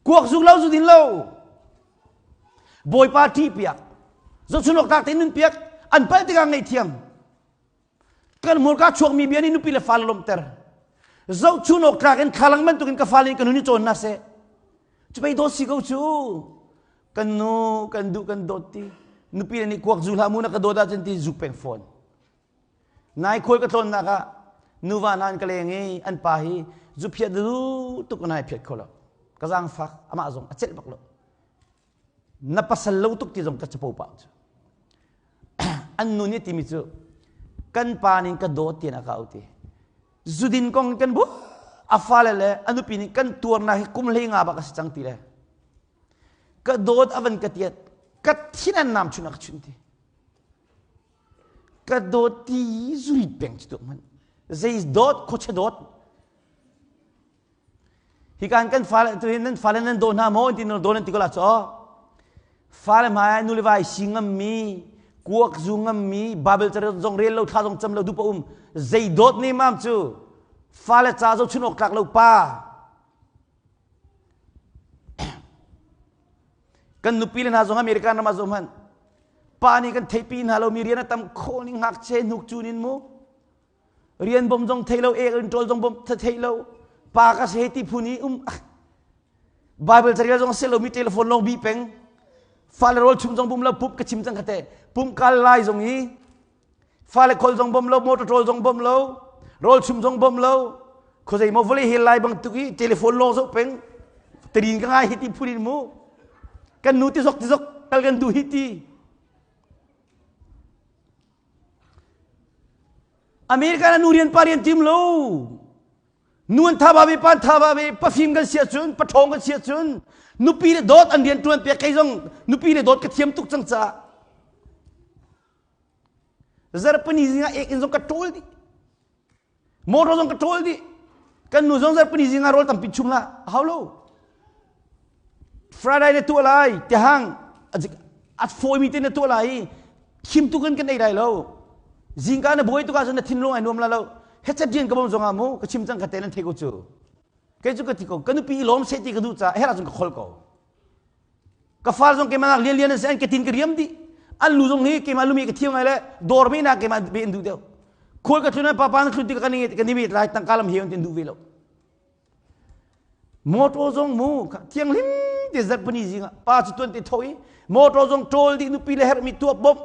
kuak zuk lo zu din lo Bawipa ṭih piak zohchunawk tlak tein nun piak an palh tikah ngaihthiam Kan hmurka chuakmi bia nih nupi le fale lawmhter. Zohchun awk tlak in thlalang bantukin ka fale nih ka nun i cawn hna seh. Cu pei dawt si ko cu. Kan nu kan duh kan dawt ti. Nupi le nih kuak zu hlah mu na ka dawt ahcun ti zuk peng fawn. Nai khual ka tlawnnak ah nuva hna an ka leng i an pa hi zu phiat du tuk nai phiat kho lo. Ka zaangfak amah zong a celh bak lo. Na pasal lo tuk ti zong ka capo pah cu. An nu nih timi cu kan pa nih ka dawt tian a ka au ti. Zudin kong kan bu a fale le a nupi nih kan tuarnak hi kum hlei nga bak a si cang ti le. Ka dawt a van ka tiat ka thin an nam chun a ka chun ti. Ka dawt ti zurit peng cu tuk man. Zei dawt khuache dawt Hikan kan fale tu hin nan fale nan daw hna maw ti nan daw nan ti ko la cho. Fale hmai nu le vai si ngam mi kuak zu ngam mi Bible ca zong rel lo thla zong cam lo dupa um zei dawt ne mam cu fale ca zo chun awk tlak lo pa kan nupi le hna zong American ram ah zong hman pa nih kan theihpi hna lo mi rian a tam kho ning ngakche hnuk cun in mu Rian bom zong thei lo, ek in ṭawl zong bom thei lo. Pa ka si hei ti phun i um Bible carel zong si lo mi telephone lawng bi peng. Fale rawl chum zong bum lo, pup ka chim cang khate. Pum kal lai zong hi fale khol zong bom lo, motor ṭawl zong bom lo, rawl chum zong bom lo. Khuazei maw vawlei hel lai bang tuk i telephone lawng zoh peng. Tarin ka ngai hi ti phun in mu. Kan nu ti zok ti zok kal kan duh hi ti. American ah nu rian pa rian tim lo. Nu an tha ba ve, pa an tha ba ve, pafim kan si ahcun, paṭhawng kan si ahcun, nupi le dawt an rian ṭuan piak kei zong nupi le dawt ka thiam tuk cang caah. Zarhpini zing ah ek in zong ka ṭawl dih. Motor zong ka ṭawl dih. Kan nu zong zarhpini zing ah rawl tampi chum lah, a hau lo. Friday na tuah lai, tiahang a fawimi te na tuah lai i khim tu kan kan ei lai lo. Zingka na buai tuk ahcun na thinlung ai nuam la lo. Hetchet rian ka bawm zong ah mu, ka chim cang ka te nan thei ko cu. Kei cu ka ti ko, ka nupi i lawm seh ti ka duh caah her ahcun ka khol ko. Ka far zong keimah nak lianlian an si an ketin ka riam dih. An lu zong hi keimah lumi ka thiam ngai le dawr mi nak keimah be an duh deuh. Khual ka tlun papa na tlun tikah kan i kan i met lai tangka lam he an tin duh ve lo. Motor zong mu thianghlim te zarhpini zing ah pa cu tuan te tho i motor zong ṭawl dih nupi le herhmi tuah bawmh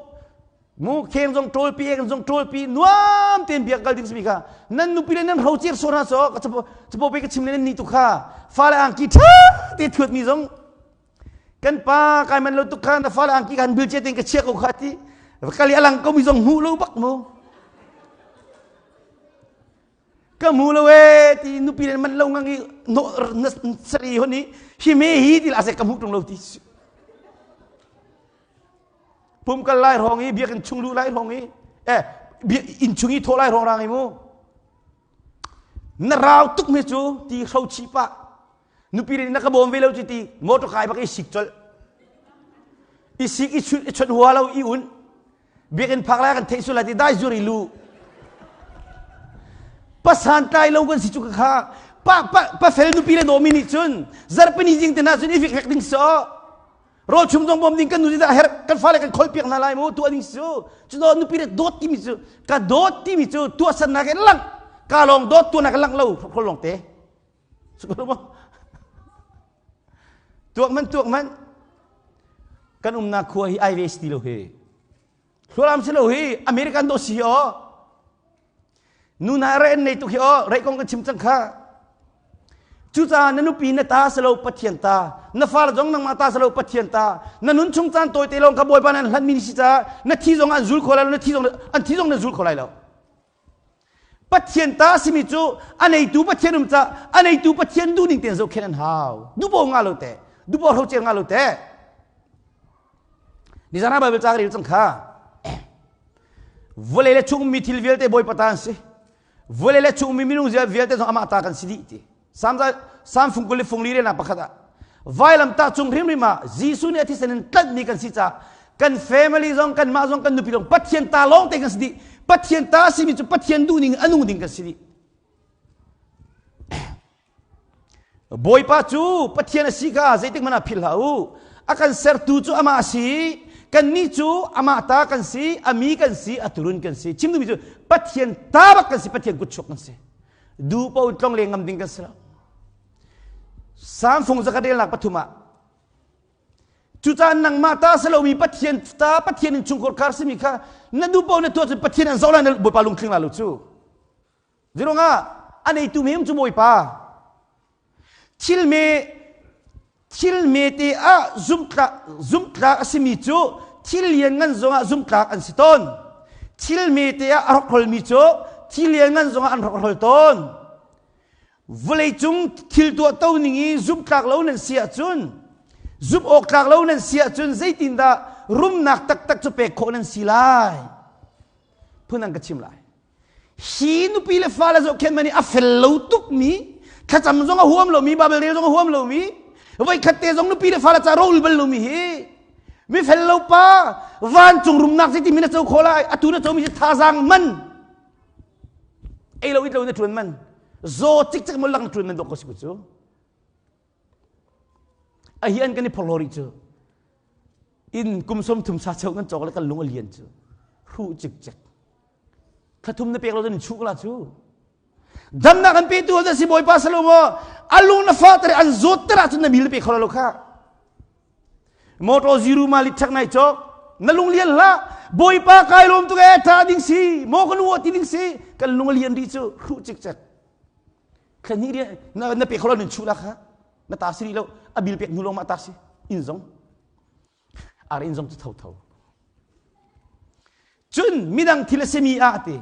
mu kheng zong ṭawl pi ek zong ṭawl pi nuam tein biak kal ding simi kha nan nupi le nan hrocer sawh hna so ka capo pe ka chim le nan ni tu kha fale angki ṭha te thuat mi zong kan pa kai man lo tuk kha na fale angki kan bil che tein ka chia ko kha ti kali alang ko mi zong hmu lo bak mu ka mu lo e ti nupi le man lo ngang i no na sari hon i hi me hi ti la se ka mu tung lo ti Pum kal lai hrawng i biakinn chung luh lai hrawng i eh inn chung i thawh lai hrawng rang i mu. Na rau tuk mi cu ti hro chih pah. Nupi nih na ka bawm ve lo cu ti motor kai bak i sik colh. I sik i chunh i chunh hua lo i un. Biakinn phak lai kan theih sul lai ti dai zur i lu. Pasan tlai lo kan si cu ka kha pa pa pa fel nupi le dawmi nih cun zarhpini zing te na cun i vik vek ding so. Rawl chum zong bawm ding kan nu nih dah herh kan fale kan khol piak hna lai mu tuah ding cu cu do nupi le dawt timi cu ka dawt timi cu tuahsernak in lang ka lawng dawt tuahnak in lang lo khol lawng te tuak man tuak man kan umnak khua hi ai ve ti lo hi hlualam si lo hi American do si o. Nu hna re an nei tuk hi aw, reih kong kan chim cang kha. Cucaah na nupi na ta si lo Pathian ta, na fale zong nangmah ta si lo Pathian ta, na nun chung caan tawite lawng kha Bawipa nih an hlanmi si caah na thi zong an zul kho lai lo, na thi zong an thi zong na zul kho lai lo. Pathian ta simi cu a neitu Pathian um ca a neitu Pathian duhning tein zohkhenh an hau. Dubo nga lo te, dubo hro cer nga lo te. Nizan ah Bible ca ka rel cang kha. Vawlei le chung mi thil vialte Bawipa ta an si. Vawlei le chung mi minung vialte zong amah ta kan si dih ti. Sam Sam fung kul le fung li relnak pakhat ah vailamtah cung hrimhrim ah Jesuh nih a thisen in tlanhmi kan si caah kan family zong kanmah zong kan nupi zong Pathian ta lawng te kan si dih. Pathian ta a simi cu Pathian duhning a nung ding kan si dih. Bawipa cu Pathian a si kha zeitik hmanh ah philh hlah u. A kan sertu cu amah a si. Kannih cu amah ta kan si, a mi kan si, a turun kan si. Chim duhmi cu Pathian ta bak kan si, Pathian kutchuak kan si. Du po tlong le ngam ding kan si lo. Sam fung zakhat relnak pathum ah Cucaah nangmah ta si lomi Pathian ta Pathian in chungkhar khar simi kha na duh paoh na tuah cun Pathian an zoh lai na Bawipa lungtling la lo cu. Zeiruangah a neitu mi cu Bawipa. Thil me thil mete ah zumhtlak zumhtlak a simi cu thil lianngan zongah zumhtlak an si tawn. Thil mete ah a hrokhrolmi cu thil lianngan zongah an hrokhrol tawn. Vawleicung thil tuahto ning i zumhtlak lo nan si ahcun zumh awk tlak lo nan si ahcun zeitindah rumnak taktak cu pek khawh nan si lai? Phun an ka chim lai. Hi nupi le fale zohkhenh man i a fel lo tukmi, thlacam zong a huam lomi, Bible rel zong a huam lomi, voikhat te zong nupi le fale ca rol bal lomi hi mi fel lo pa vancung rumnak zeiti mi na co kho lai atu na comi cu thazaang man ei lo it lo na ṭuan man zaw cikcek mo lang na ṭuan man dawk ko si ku cu a hi an kan i phorhlaw rih cu inn kum som thum sa cheu kan cawk le kan lung a lian cu hruh cikcek thlathum na pek lo cun chuh la cu damnak an petu an si bawipa salomo a lung na fa ter an zawt ter ahcun na mil na pe kho lo kha motor zero ma lit thak nai cawk na lung lian hlah bawipa kai lawm tuk e tha ding si mo ka nu ti ding si kan lung a lian ri cu hruh cikcek thla hnih na, na pe kho lo nan chuh la kha na ta si rih lo a bil pek hnu lawng ma ta si inn zong ar inn zong cu tho tho cun midang thil a simi ah ti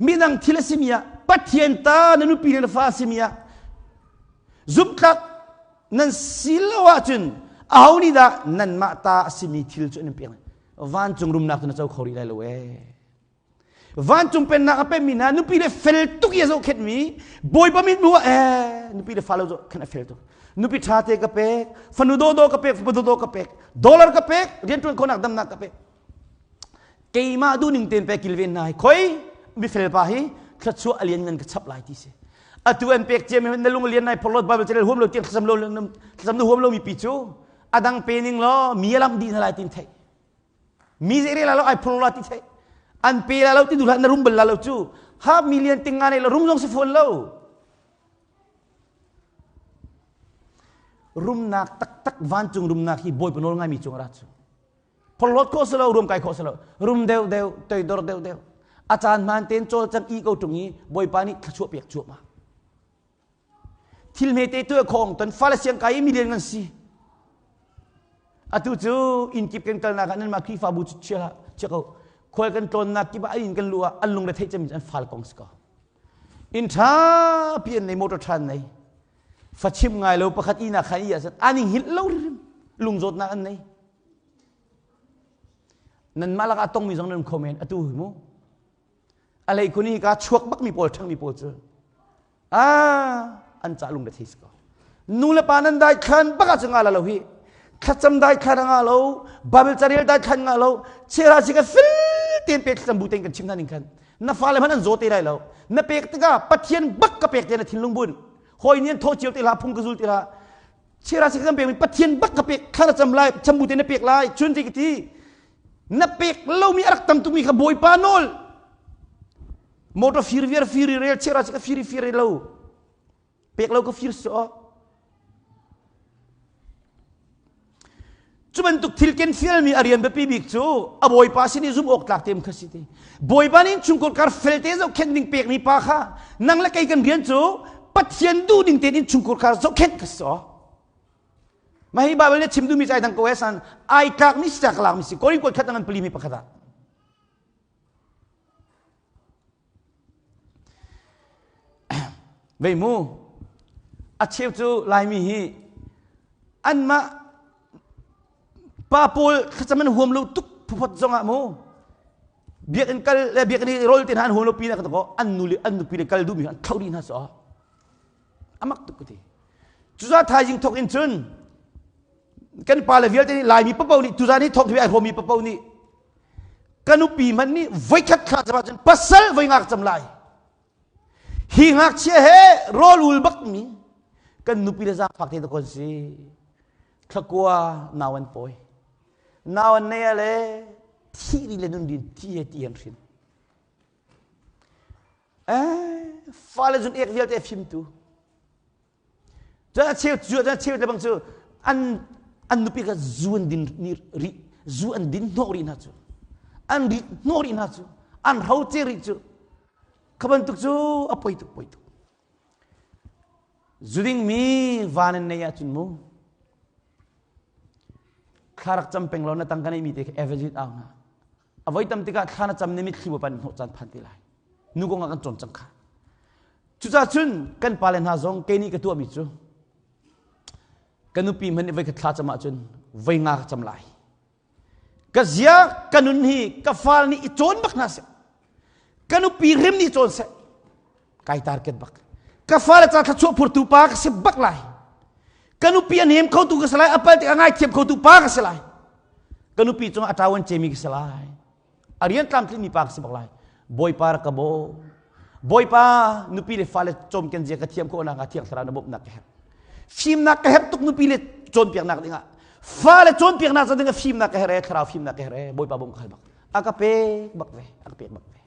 midang thil a simi ah pathian ta na nupi le na fa a simi ah zumhtlak nan si lo ahcun aho nih dah nanmah ta a simi thil cu an pek vancung rumnak cu na co kho rih lai lo ee Vancung pennak a pemmi hna nupi le fel tuk i a zohkhenhmi Bawipa mit hmuh ah ee nupi le falo zohkhenh a fel tuk. Nupi ṭha te ka pek, fanu dawdawh ka pek, fapa dawdawh ka pek, dollar ka pek, rianṭuan khawhnak damnak ka pek. Keimah duhning tein pek kilven hna hi khoi mifel pa hi thluachuah a lian ngan ka chap lai ti si. Atu an pek ciami na lung a lian nai phorhlawt Bible carel huam lo tiang thlacam lo thlacam na huam lo mi pi cu a dang pe ning law mi a lamh dih hna lai tin theih. Mi zei rel lo ai phur la ti thei. An pe la lo ti duh hlah na rum bal la lo cu. Half million ting nga nei lo rum zong si fawn lo. Rumnak taktak vancung rumnak hi Bawipa nawl ngaimi cung ra cu. Phorhlawt khawh si lo, rum kai khawh si lo. Rum deuh deuh, toidor deuh deuh. A caan hmaan tein cawlcang i ko ṭung i Bawipa nih thluachuah pek cuahmah. Thil hmete tu khong ton fale siang kai i milian kan si. Atu cu inn kip kan kalnak ah nanmah Khrihfabu cu chia chia ko. Khual kan tlawnnak kip ah an inn kan luh ah an lungre theih cem an fal kong si ko. Inn ṭha pi an nei, motor ṭha an nei. Fachim ngai lo pakhat ina khan i ahcun an i hngilh lo hrim lungzawtnak an nei. Nanmah lakah tongmi zong nan kho men atu hi mu. A hlei khun hi ka chuak bakmi pawl ṭhangmi pawl cu ah an ca lung thei si ko nu le pa nan dai thlan bak ah cu nga la lo hi thlacam dai thlan nga lo bible carel dai thlan nga lo chera si ka fil ten pe thlacam bu ten kan chim na ning khan na fale hman an zo te lai lo na pek tikah pathian bak ka pek te na thinlung bun hoi nian tho cio te la phung ka zul te la chera si kan pek mi pathian bak ka pek thla cam lai cham bu te na pek lai chun ti ti na pek lo mi arak tam tukmi kha bawipa nawl Motor fir viar fir i rel chiara ka fir i fir lo. Pek lo ka fir so. Cu bantuk thil ken fialmi a rian biapi bik cu a bawipa sin i zumh awk tlak te kha si ti. Bawipa nih innchungkhar kar felte zohkhenh ding pekmi pa kha nang le kei kan rian cu Pathian duh ding tein innchungkhar kar zohkhenh kha si. Mah hi Bible nih chim duhmi cu ai dang ko he san ai tlakmi si ka lakmi si Korin kuat khat ngan pali mi pakhat ah. Vei mu a cheu cu Laimi hi anmah pa pawl thlacam an huam lo tuk phuphat zongah mu biakinn kal le biakinn i rawl te hna an huam lo pi na ka ko an nu le an nupi le kal duhmi an thlo dih hna so amak tuk ka ti cuza thaizing thok in cun kan pa le vialte nih Laimi papo nih tuzan hi thawk hi ai hrawmi papo nih ka nupi hmanh nih voikhat thla cam ahcun pasal voi ngak cam lai hi ngakchia he rawl ul bak mi kan nupi le zaangfak te kon si thlakua nau an pawi nau an nei le thi ri le nun din thi he ti an hrin eh fale zun ek vialte fimtu Cun a cheu cu a cheu le bang cu an an nupi kha zu an din rih zu an din hnawh rih hna cu an rit hnawh rih hna cu an hroce rih cu kha bantuk cu a poi tuk poi tuk zu dingmi van an nei ahcun mu thla rak cam peng law na tang ka neimi te kha evangelist au hna a voi tam tikah thla na cam ni mitthli bapan hnawh caan phan te lai nu kong ah kan cawn cang kha Cucaah cun kan pale hna zong kei nih ka tuahmi cu ka nupi hmanh nih voi khat thla cam ahcun voi nga ka cam lai. Ka zia ka nun hi ka fal nih i cawn bak hna seh. Ka nupi rim nih cawn seh. Kai target bak. Ka fale ca thluachuah phurtu pa ka si bak lai. Ka nupi a nem khotu ka si lai, a pal tik a ngaithiam khotu pa ka si lai. Ka nupi cungah a ṭawan cemi ka si lai. A rian tlamtlingmi pa ka si bak lai. Bawipa rak ka bawm. Bawipa nupi le fale cawmken zia ka thiam khawh nakhnga Thiang Thlarau na bawmhnak ka herh. Fimnak ka herh tuk nupi le cawnpiaknak dingah. Fale cawnpiaknak ca dingah fimnak ka herh e, Thlarau fimnak ka herh e, Bawipa bawm ka hal bak. A ka pek bak ve, a ka pek bak ve.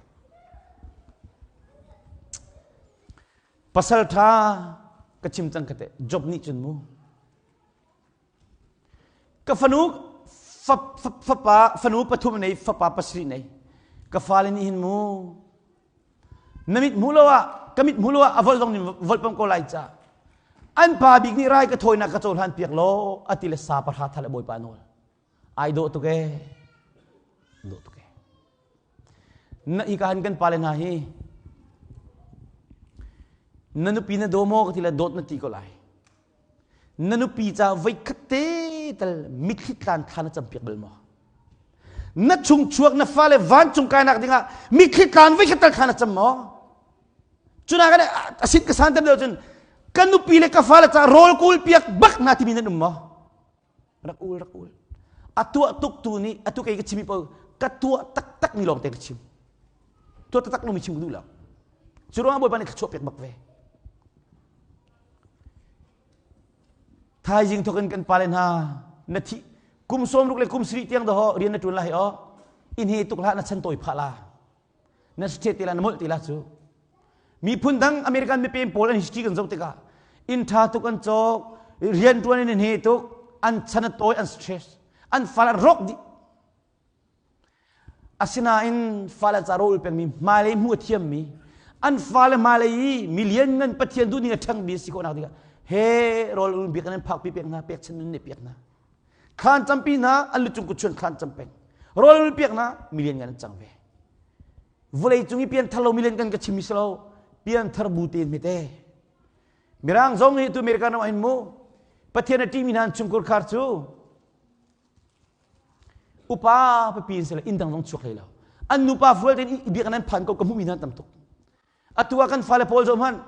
Pasal ṭha ka chim cang ka te, Job nih cun mu. Ka fanu fapa fanu pathum nei fapa pasarih nei ka fale nih hin mu na mit hmu lo ah ka mit hmu lo ah a vol zong nih vol pam ko lai ca an pa bik nih rai ka thawinak ka cohlan piak law ati le sa pahra thal le bawipa nawl ai dawh tuk ee dawh tuk ee na i ka han kan pale hna hi na nupi na daw maw ka ti le dawt na ti ko lai Na nupi ca voikhat te tal mitthli tlan thla na campiak bal maw? Na chungchuak na fale vancung kainak dingah mitthli tlan voikhat tal thla na cam maw? Cuna kan asit ka san deuh cun ka nupi le ka fale ca rawl kawl piak bak hna timi nan um maw? Rak ul rak ul. A tuah tuk tu nih atu kei ka chimi paoh ka tuah taktak mi lawng te ka chim. Tuah taktak lo mi chim ka duh lo. Cu ruangah Bawipa nih thluachuah pek bak ve. Thaizing thawk in kan pale hna na thi kum sawmruk le kum sarih tiang daho rian na ṭuan lai aw in he tuk hlah na chan tawi phah la na state te la na molh te la cu miphun dang American mipem pawl an history kan zoh tikah inn ṭha tuk an cawk rian ṭuan in he tuk an chan a tawi an stress an fal an rawk dih Asinain fale ca rawl pengmi hmailei hmuh a thiammi an fale hmailei i milian ngan Pathian duhning a ṭhangmi si khawhnak dingah he rawl ul bik an phakpi pek hna pekchan nun nih piak hna thlan campi hna an lucung kutchuan thlan cam peng rawl ul piak hna milian ngan an cang ve vawlei cung i pianthar lo milian kan ka chim si lo pianthar bu te hmete mirang zong hi tu American ram ah hin mu Pathian a ṭihmi hna an chungkhur khar cu Upa pipi in sile inn dang zong chuak hlei lo. An nupa fual tein i biakinn an phan ko ka hmuhmi hna tam tuk. Atu ah kan fale pawl zoh hmanh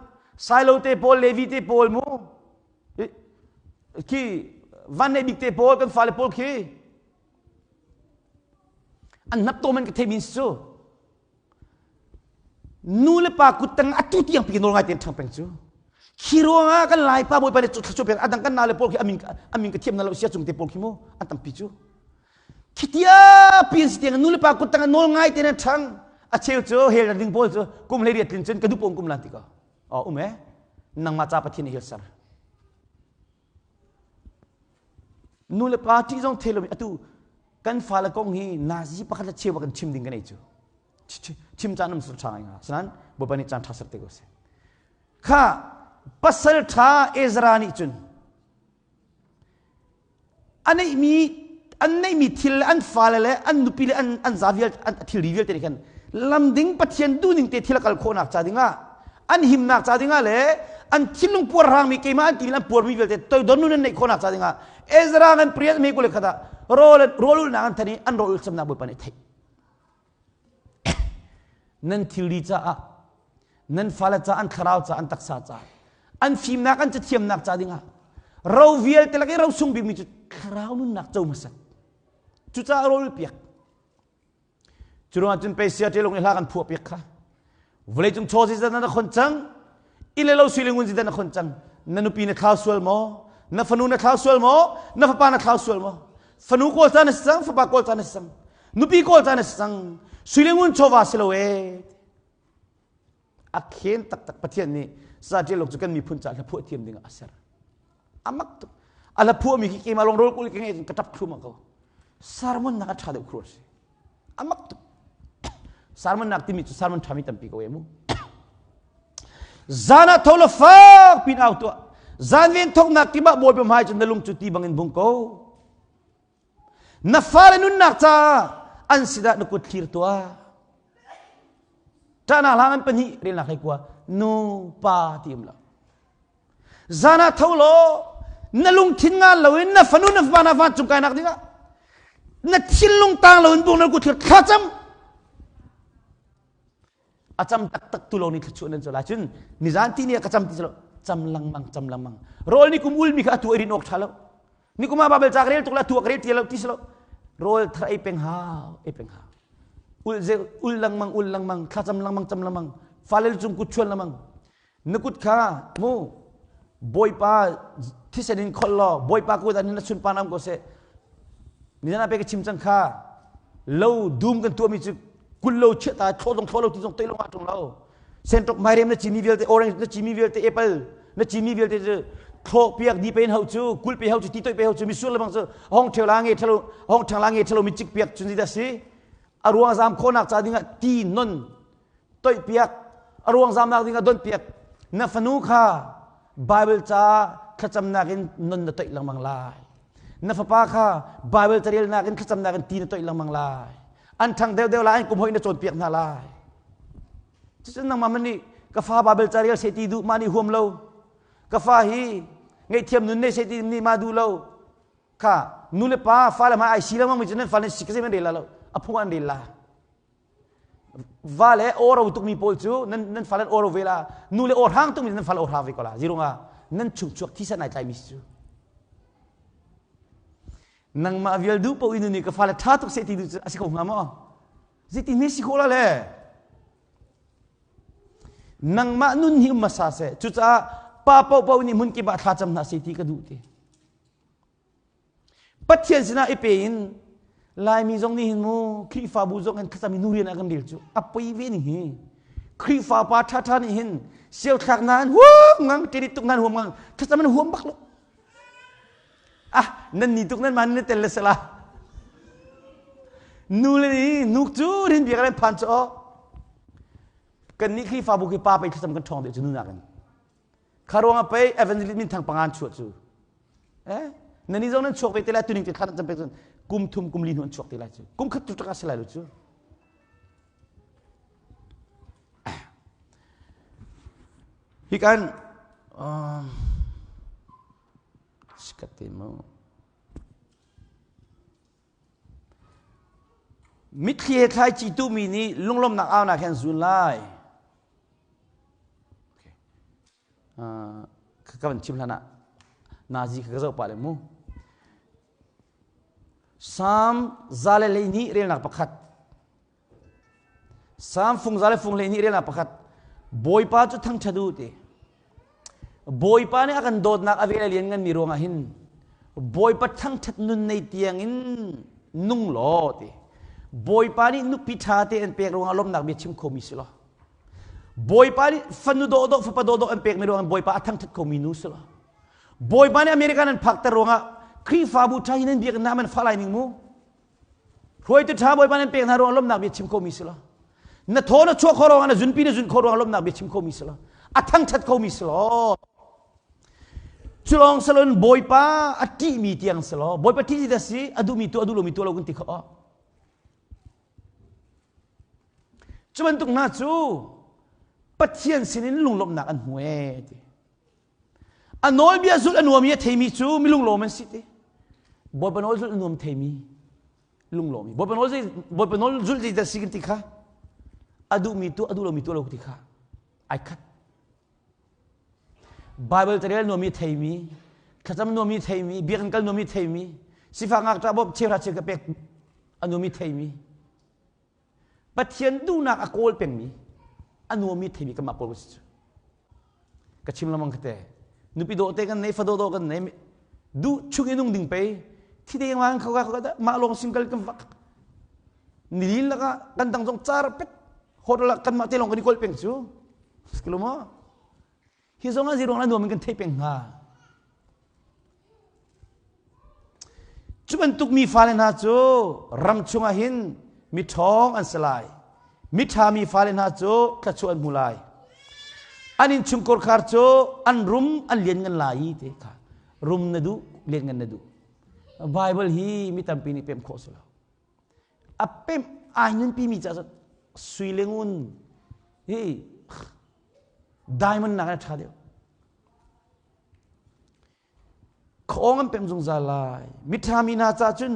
Silo te pawl Levi te pawl mu khi van nei bik te pawl kan fale pawl khi an hnap tom an ka theimi si cu Nu le pa kuttang atu tiang pi nawl ngai tein ṭhang peng cu. Khi ruangah kan Laipa Bawipa nih thluachuah pek adang kan nau le pawl khi amin amin ka thiam na lo sia cung te pawl khi mu an tampi cu. Khi tia pi si tiang nu le pa kuttang nawl ngai tein an ṭhang. A cheu cu hel ding pawl cu kum hlei riat tlin cun ka duh pom kum lan ti ko. Oh um e nangmah ca Pathian nih hil ser. Nu le pa ṭih zong thei lomi atu kan fale kong hi nazi pakhat le cheu kan chim ding kan ei cu. Chim caan um ṭha ngai hnga. Sanan Bawipa nih caan ṭha ser te ko seh. Kha pasal ṭha Ezra nih cun a neihmi an neihmi thil le an fale le an nupi le an an za vialte an thilri vialte nih khan lamding Pathian duhning te thil a kal khawhnak ca dingah an himnak ca dingah le an thinlung puarhrangmi keimah an timi an puarmi vialte toidor nun an neih khawhnak ca dingah Ezra ngan priat me kule khat ah rawl rawl ulnak an than i an rawl ul camnak Bawipa nih theih Nan thilri caah, nan fale ca, an thlarau ca, an taksa ca, an fimnak, an cathiamnak ca dingah ro vialte lak i ro sung bikmi cu thlarau nunnak co hmasat. Cucaah rawl piak. Cu ruangah cun pei sia ṭelung i hla kan phuah piak kha. Vawleicung chaw zizan na khon cang, inn le lo sui le ngun zizan na khon cang. Na nupi na thlau sual maw? Na fanu na thlau sual maw? Na fapa na thlau sual maw? Fanu kawl ca na si cang, fapa kawl ca na si cang. Nupi kawl ca na si cang. Sui le ngun chawva si lo ee. A khen taktak Pathian nih sa ṭial cu kan miphun ca hla phuah thiam ding ah a ser. A mak tuk. A hla phuahmi khi keimah lawng rawl kul ka ngei ka ṭap thlum ko. Sermon nak a ṭha deuh khur si. A mak tuk. Sermon nak timi cu sermon ṭhami tampi ko e mu. Zan ah tho la fak pin au tuah. Zan ven thoknak kip ah Bawipa hmai cu na lung cu ti bangin bung ko. Na fale nunnak caah an sinah na kut thlir tuah. Ṭahnak hlang an pahnih relnak hlei kua nu pa ti um lo. Zan ah tho law na lungthin ngal loin na fanu na fapa na vancung kainak dingah na thinlung tang loin bung na kut thlir thlacam a cam taktak tu lawng nih thluachuah nan co lai cun nizan ti ni ah ka cam ti lo cam lengmang cam lengmang rawl ni kum ulmi kha atu ei rin awk ṭha lo ni kum ah babel ca ka rel tuk la atu ah ka rel ti lo ti si lo rawl thar ei peng hau ei peng hau ul ze ul lengmang ul lengmang thla cam lengmang cam lengmang fale cung kut chuan lengmang Na kut kha mu Bawipa thisen in kholh law Bawipa kut ah na sunpan am ko seh. Nizan ah pe ka chim cang kha lo dum kan tuahmi cu kul lo chiah ta thlo zong thlo lo ti zong toi lo nga ṭung lo. Senṭok mairem na cimi vialte orange na cimi vialte apple na cimi vialte cu thlo piak di pe in hau cu kul pe hau cu ti toi pe hau cu misur lebang cu hong ṭheu la nge ṭhalo hong ṭhang la nge ṭhalo mi cik piak cun zi dah si a ruang zam khawhnak ca dingah ti non toihpiak a ruang zamnak ding ah donhpiak na fanu kha Bible ca thlacamnak in non na toih lengmang lai na fapa kha Bible carelnak in thlacamnak in ti na toih lengmang lai an ṭhang deuhdeuh lai an kum hoi na cawnpiak hna lai cucun nangmah man nih ka fa Bible ca rel seh ti duh mah nih huam lo ka fa hi ngaihthiam nun nei seh ti nih mah duh lo kha nu le pa fale hmai ai si lengmang mi cu nan fale si ka zei man rel la lo a phung an rel la Va le awro tukmi pawl cu nan nan fale an awro ve la nu le awhrang tukmi nan fale awhrang ve ko la zirunga nan chungchuak thisen ai tlaimi si cu nangmah vial duh paoh in nih ka fale ṭha tuk seh ti duh cu a si ko hnga maw zeiti hme si khawh la le nangmah nun hi um hmasa seh cucaah pa paohpaoh nih hmun kip ah thla cam hna seh ti ka duh ti Pathian sinah i pe in Laimi zong nih hin mu Khrihfabu zong hin thlacam i nu rian ah kan rel cu a poi ve ning hi Khrihfa pa ṭhaṭha nih hin siau thlak na an huam ngang ṭerit tuk nan huam ngang thlacam an huam bak lo ah nan ni tuk nan man na tel le sala nu le ni nuk cu rin biak an phan cu kan nih Khrihfabu khi pa pei thlacam kan ṭhawng deuh cu nu nakin Kha ruangah pei evangelist min thang pangan chuah cu. Eh? Nani zong nan chuak ve te lai tuning te thlan cam pek cun kum thum kum li hnu an chuak te lai cu. Kum khat tu tak a si lai lo cu. Hi kan um, sikat te mu. Mitthli he thlaici tuhmi nih lunglawmhnak aunak he an zun lai. Ka van chim hlan ah nazi ka zoh pah le mu. Psalm 112 relnak pakhat. Psalm fung za le fung 12 relnak pakhat. Bawipa cu thangṭhat u ti. Bawipa nih a kan dawtnak a vel a lian nganmi ruangah hin Bawipa thangṭhat nun nei tiangin nung law ti. Bawipa nih nupi ṭha te an pek ruangah lawmhnak bia chim khomi si law. Bawipa nih fanu dawhdawh fapa dawhdawh an pekmi ruangah Bawipa a thangṭhat khomi nu si law. Bawipa nih America nan phakter ruangah Khrihfabu ṭha hi nan biakinn hna man fa lai ning mu. Hruaitu ṭha Bawipa nan pek hna ruang lawmhnak bia chim khomi si lo. Na thaw na chuah kho ruang na zunpi na zun kho ruang lawmhnak bia chim khomi si lo. A thangṭhat khomi si lo. Culawng salon Bawipa a ṭihmi tiang si lo. Bawipa ṭih ti si a duhmi tuah a duh lomi tuah lo kan ti kho. Cu bantuk hna cu Pathian sinin lunglawmhnak an hmu ee ti. A nawlbia zulh a nuam i a theimi cu mi lunglawm an si ti. Bawipa nawl zulh a nuam theimi lunglawm. Bawipa nawl Bawipa nawl zulh zei dah si kan ti kha a duhmi tuah a duh lomi tuah lo ti kha ai khat. Bible carel nuam i theimi, thlacam nuam i theimi, biakinn kal nuam i theimi, sifak ngakṭah bawmh cheuhra cheu ka pek a nuam i theimi, Pathian duhnak a kawl pengmi, a nuam i theimi kanmah pawl kan si cu. Ka chim lengmang kha te. Nupi dawh te kan nei, fa dawh dawh kan nei, duh chung i nung ding pei, thi deng mang kho ka mah lawng single kan vak. Nilin lakah kan dang zong car pet hotel ah kanmah te lawng kan i kawl peng cu. Sikilo maw? Hi zong ah ziruang la nuam in kan theih peng hnga. Cu bantuk mi fale hna cu ram chungah hin mi ṭhawng an si lai. Mi ṭha mi fale hna cu thluachuah an hmu lai. An innchungkhar cu an rum an lian ngan lai i ti kha rum na duh lian ngan na duh. Bible hi mi tampi nih pemh khawh si lo. A pemh ai nunpi mi caah sui le ngun hi diamond nak a ṭha deuh. Khuaawng an pemh zungzal lai. Miṭha mi hna caah cun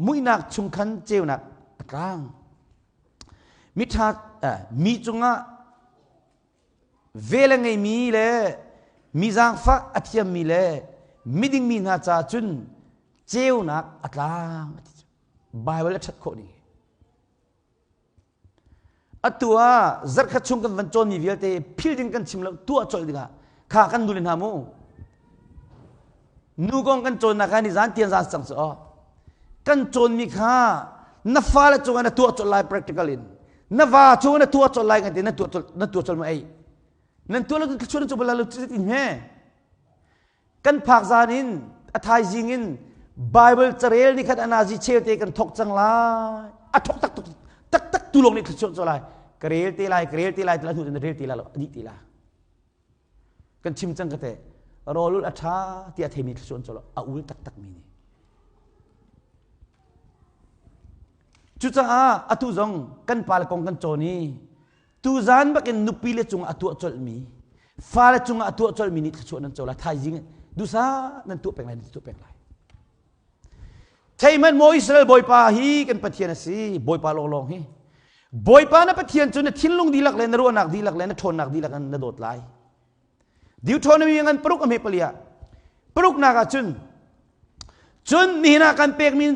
muihnak chung khan ceunak a tlang. Miṭha mi cungah vel a ngeimi le mi zaangfah a thiammi le miding mi hna caah cun ceunak a tlang. Bible a ṭhat khawh ding. Atu ah zarhkhat chung kan van cawnmi vialte phil ding kan chim lo tuah colh dingah kha kan nule hna mu. Nu kong kan cawnnak kha ni zan tian zan cang cu aw. Kan cawnmi kha na fale cungah na tuah colh lai practical in. Na va cungah na tuah colh lai kan ti na tuah colh na tuah colh ma ei. Nan tuah lo cun cu bal lo tin he. Kan phak zan in a thaizing in Bible carel ni khat anazi chelte kan thok cang lai. A thok tak tak tak tu lawng nih thluachuah cu lai. Ka rel te lai, ka rel te lai, te lai hnu cun rel te lai lo, a dih te lai. Kan chim cang ka te. Rawlul a ṭha tiah theimi thluachuah cu lo, a ul taktak mi nih. Cucaah atu zong kan pale kong kan cawn i Tuzan bakin nupi le cungah a tuah colhmi, fale cungah a tuah colhmi nih thluachuah nan co lai. Thaizing dusa nan tuah peng lai, nan tuah peng lai. Theihmanh maw Israel Bawipa hi kan Pathian a si, Bawipa lawnglawng hi. Bawipa na Pathian cu na thinlung dihlak le na ruahnak dihlak le na ṭhawnnak dihlak in na dawt lai. Deuteronomy ngan paruk a hme pali ah paruknak ah cun cun nihin ah kan pekmi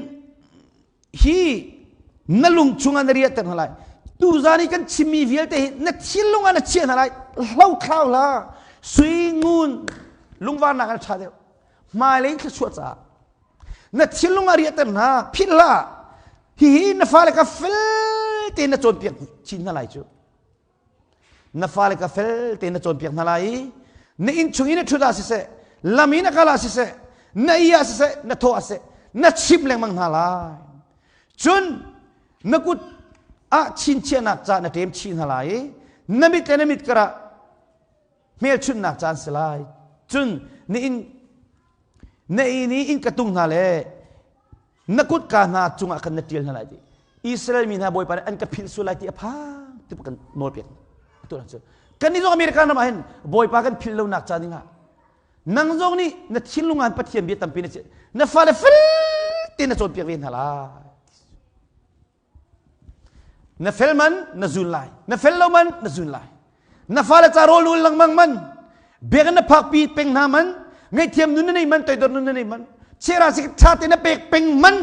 hi na lung chungah na riahter hna lai tuzan i kan chimmi vialte hi na thinlung ah na chiah hna lai hlo thlau hlah sui ngun lungvarnak ah ṭha deuh hmailei thluachuah caah na thinlung ah riahter hna philh hlah hihi na fale ka fel tein na cawnpiak chin hna lai cu Na fale ka fel tein na cawnpiak hna lai i na inn chung i na ṭhut ah siseh, lam i na kal ah siseh, na i ah siseh, na thawh ah siseh, na chimh lengmang hna lai. Cun na kut ah chinchiahnak ca na ṭem chih hna lai i na mit le na mit karah hmelchunhnak ca an si lai. Cun na inn na inn i innka tung hna le na kutka hna cungah khan na ṭial hna lai ti Israel mi hna Bawipa nih an ka philh sual lai ti a phang ti kan nawl pek atu cu kan nih zong America ram ah hin Bawipa kan philh lonak ca dingah nang zong nih na thinlung ah Pathian bia tampi na na fale fel te na cawnpiak ve hna lai Na fel man na zun lai. Na fel lo man na zun lai. Na fale ca rawl ul lengmang man. Biakinn na phakpi peng hna man. Ngaihthiam nun na nei man, toidor nun na nei man. Chera si tha te na pek peng man.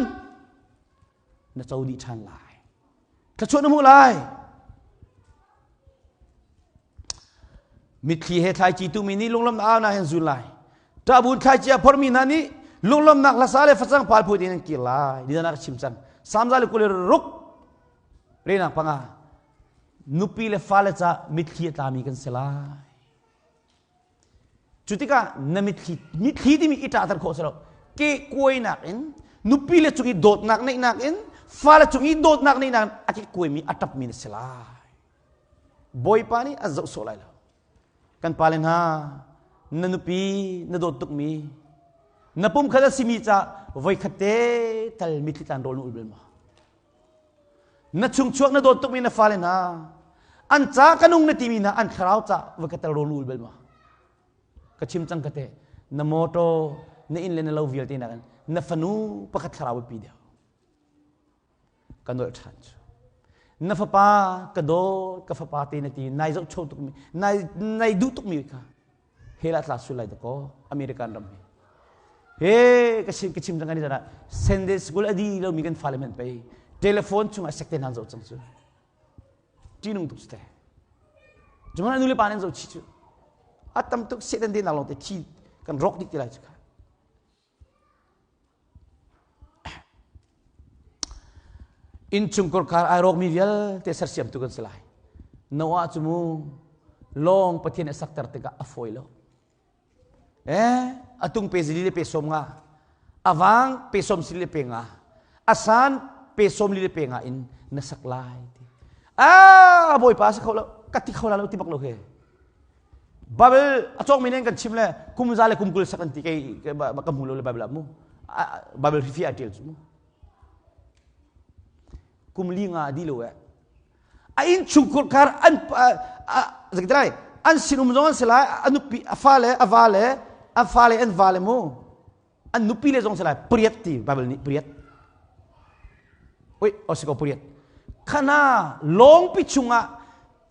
Na co dih ṭhan lai. Thluachuah na hmuh lai. Mitthli he thlaici tumi nih lunglawmhnak aunak hin zul lai. Ṭahbun thlaici a phormi hna nih lunglawmhnak hlasa le facang pal phut in an kir lai. Ni ka chim cang. Samza le kul ruk renak panga nupi le fale ca mitthli a tlami kan si lai. Cu tikah na mitthli mitthli timi i ṭahter khawh si lo. Ke kuainak in nupi le cung i dawtnak neihnak in fale cung i dawtnak neihnak in a ke kuaimi a ṭapmi na si lai. Bawipa nih a zoh sawh lai lo. Kan pale hna, na nupi na dawt tukmi, na pumkhat a simi ca voikhat te tal mitthli tlan rawl na ul bal ma? Na chungchuak na dawt tukmi na fale hna, an ca ka nung na timi hna an thlarau ca voikhat tal rawl na ul bal ma? Ka chim cang ka te, na motor, na inn le na lo vialte nakin na fanu pakhat thlarau biapi deuh. Ka nolh ṭhan cu. Na fapa ka dawt, ka fapa te na ti, nai zohcho tukmi, nai, nai duh tukmi kha hell ah tla sul lai dakaw American ram hi. He ka chim ka chim cang kan i Sunday school a di lomi kan fale hmanh pei telephone chungah sekte hna zoh cang cu. Ṭihnung tuk cu te. Cuman nu le pa nan zoh chih cu. A tam tuk Satan te nak lawng te thi kan rawk dih ti lai cu kha. Innchungkhar khar ai rawkmi vialte sersiamtu kan si lai. Noah cu mu lawng Pathian a sakter tikah a fawi lo. Eh, a tung pe zili le pe som nga, a vang pe som sili le pe nga, a san pe som li le pe nga in na sak lai ti. Ah, Bawipa sa kho lo, ka ti kho la lo ti bak lo he. Bible a cawngmi nih kan chim le kum za le kum 20 sak an ti kei ka hmu lo le Bible ah mu. Bible hi fi a ṭial cu mu. Kum li nga di lo eh. A inn chungkhur khar an zekitilai an sinum zong an si lai a nupi a fale a va le a fale an va le mu an nupi le zong si lai pariat ti Bible nih pariat oi osiko pariat khana lawngpi chungah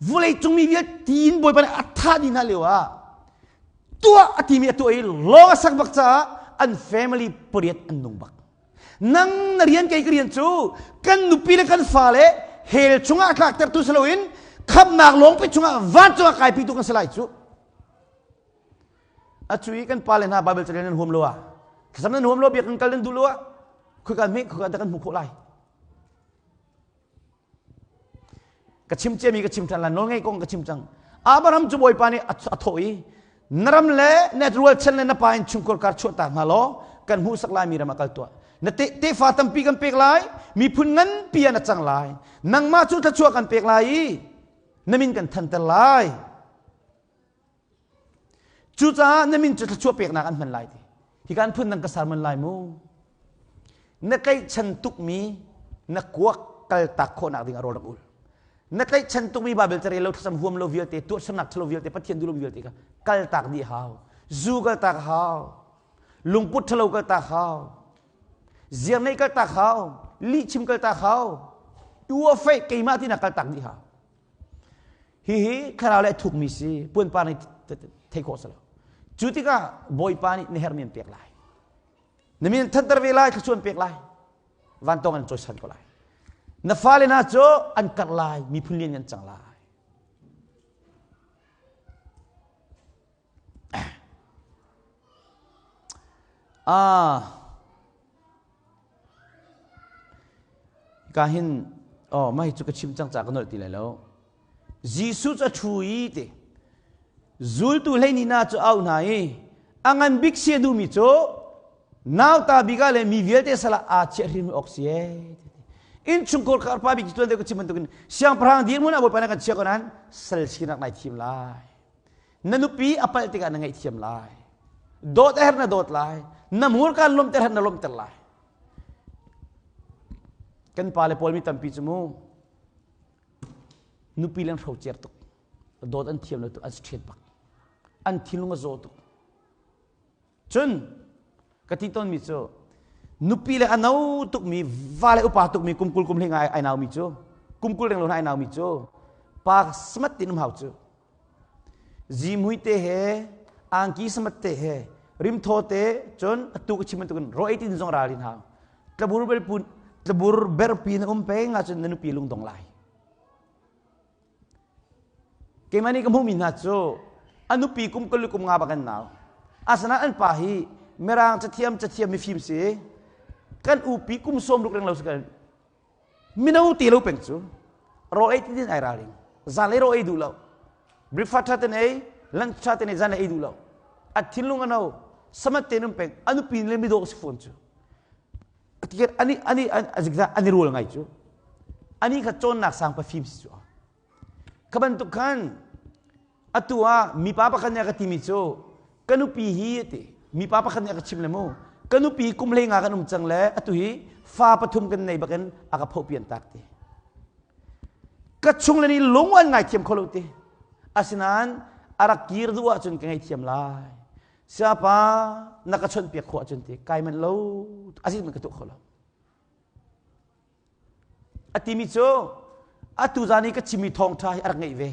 vulei cung mi vialte in Bawipa nih a thah dih hna lio ah tuah a timi a tuah i lawng a sak bak caah an family pariat an nung bak nang na rian kei ka rian cu kan nupi le kan fale hell chungah tlaktertu si loin khamnak lawngpi chungah vancung ah kaipitu kan si lai cu A cu i kan pale hna Bible carel nan huam lo ah thlacam nan huam lo biakinn kal nan duh lo ah khoika hme khoika dah kan hmuh khawh lai ka chim ciami ka chim ṭhan lai nawlngei kong ka chim cang Abraham cu Bawipa nih a thawh i na ram le na rualchan le na pa in chungkhar kar chuahtak hna law kan hmuhsak lai mi ram ah kal tuah na tefa tampi kan pek lai miphun nganpi ah na cang lai nangmah cu thluachuah kan pek lai i na min kan thanter lai Cucaah na min cu thluachuah peknak an hman lai ti. Hi kan phun dang ka ser man lai mu. Na tlaihchan tukmi na kuak kaltak khawhnak ding a rawl rak ul. Na tlaihchan tukmi Bible carel lo thlacam huam lo vialte tuahsernak ṭhalo vialte Pathian duh lo vialte kha kaltak dih hau. Zu kaltak hau. Lungput ṭhalo kaltak hau. Ziarnei kaltak hau. Lihchim kaltak hau. Uafei keimah tinak kaltak dih hau. Hihi thlarau le thukmi si puanpar nih thei khawh si lo. Cu tikah Bawipa nih na herhmi an pek lai. Na min thanter ve lai, thluachuah an pek lai. Vantawng an cawisan ko lai. Na fale hna cu an karh lai, miphun lian an cang lai. Ah, ka hin oh mah hi cu ka chim cang ca ka nolh ti lai lo. Jesuh cu a ṭhu i ti zultu hleihnih hna cu au hna i a ngan bik si a duhmi cu nauta bik ah le mi vialte sal ah aa chiah hrim awk si ee. Innchungkhar karpa bik tuan deuh ka chim bantukin siangpahrang dirhmun ah Bawipa nih kan chiah ko nain sal sinak nai thim lai. Na nupi a palh tikah na ngaihthiam lai. Dawt a herh na dawt lai. Na hmurka lawmhter herh na lawmhter lai. Kan pale pawl mi tampi cu mu nupi le an hrocer tuk. Dawt an thiam lo tuk, an si ṭhiat bak. An thinlung a zaw tuk. Cun ka ti tawnmi cu nupi le a no tukmi va le upa tukmi kum 20 kum hlei ngai ai naumi cu kum 20 reng lo ai naumi cu pa samat tin um hau cu zimhui te he angki samat te he rimthaw te cun atu ka chim bantukin ro ei tin zong ralrin hau tlabur berpun tlabur berpi na um peng ahcun na nupi lungdong lai Keimah nih ka hmuhmi hna cu a nupi kum 20 kum nga bak an nau. Asinain an pa hi Mirang cathiam cathiam mifim si. Kan upi kum 60 reng lo si kan mino te lo peng cu rawl ei tin ai ralring. Zanlei rawl ei duh lo. Breakfast tha ten ei, lunch tha ten ei, zanlei ei duh lo. A thinlung a no. Samat tein um peng. A nupi le midawh si fawn cu. Tiket ani ani ani rual ngai cu. Ani kha cawnnak sang pa fim si cu. Kha bantuk khan atu ah mipa pakhat nih a ka timi cu ka nupi hi a ti mipa pakhat nih a ka chim le mu ka nupi kum hlei nga kan um cang le atu hi fa pathum kan nei bakin a ka phohpian tak ti ka chung le nih lung an ngaithiam kho lo ti asinain a rak kir duh ahcun ka ngaihthiam lai siapa na ka chawnh piak khawh ahcun ti kai manh lo asin ka tuah kho lo A timi cu atu zan i ka chimmi thawngṭha hi a rak ngeih ve.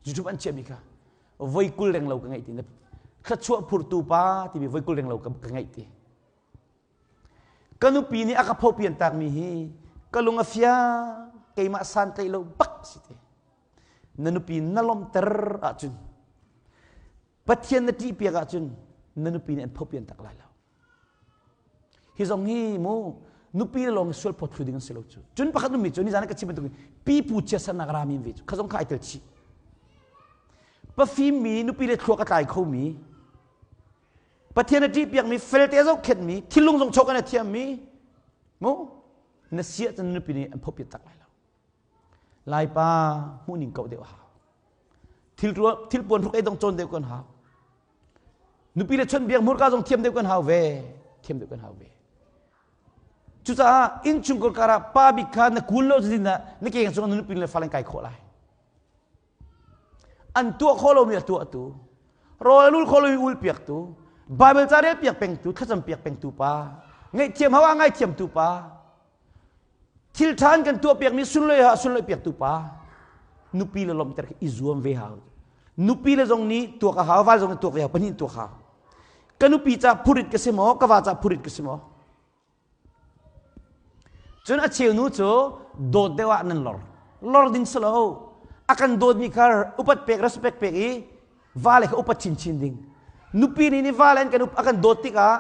YouTube an chiahmi kha voi 20 reng lo ka ngeih ti. Thluachuah phurtu pa timi voi 20 reng lo ka ngeih ti. Ka nupi nih a ka phopian takmi hi ka lung a fiang keimah santlaih lo bak si ti. Na nupi na lawmhter ahcun Pathian na ṭihpiak ahcun na nupi nih an phopian tak lai lo. Hi zong hi mu nupi le lawng sual phawt thlu ding an si lo cu. Cun pakhat ummi cu nizan ka chim bantuk pipu chiatsernak rami ve cu kha zong kha ai tel chih. Pafim mi nupi le thluak a tlai kho mi Pathian a ṭihpiak mi felte zohkhenh mi thinlung zong chok an a thiam mi mu na siah cun nupi nih an phawpiat tak lai lo. Laipa hmuhning koh deuh a hau. Thil thil puan hruk ei dong cawn deuh kan hau. Nupi le chawnhbiak hmurka zong thiam deuh kan hau ve. Thiam deuh kan hau ve. Cucaah innchungkhar karah pa bik kha na kul lo zin ah na keng cung na nupi le fale kai khawh lai. An tuah khawh lomi a tuah tu, rawl a ul khawh lomi ul piak tu, Bible ca rel piak peng tu, thlacam piak peng tu pa, ngaihthiam hau ah ngaithiam tu pa, Thil ṭha an kan tuahpiakmi sunlawi ah sunlawi piaktu pa nupi le lawmhter khi i zuam ve hau. Nupi le zong nih tuak a hau, val zong nih tuak ve hau, pahnih tuak hau. Ka nupi ca phurit ka si maw, ka va ca phurit ka si maw? Cun a cheu nu cu dawt deuh ah nan lor. Lor ding si lo. A kan dawtmi kha upat pek, respect pek i vale kha upat chinchin ding. Nupi nih nih vale an kan a kan dawt tikah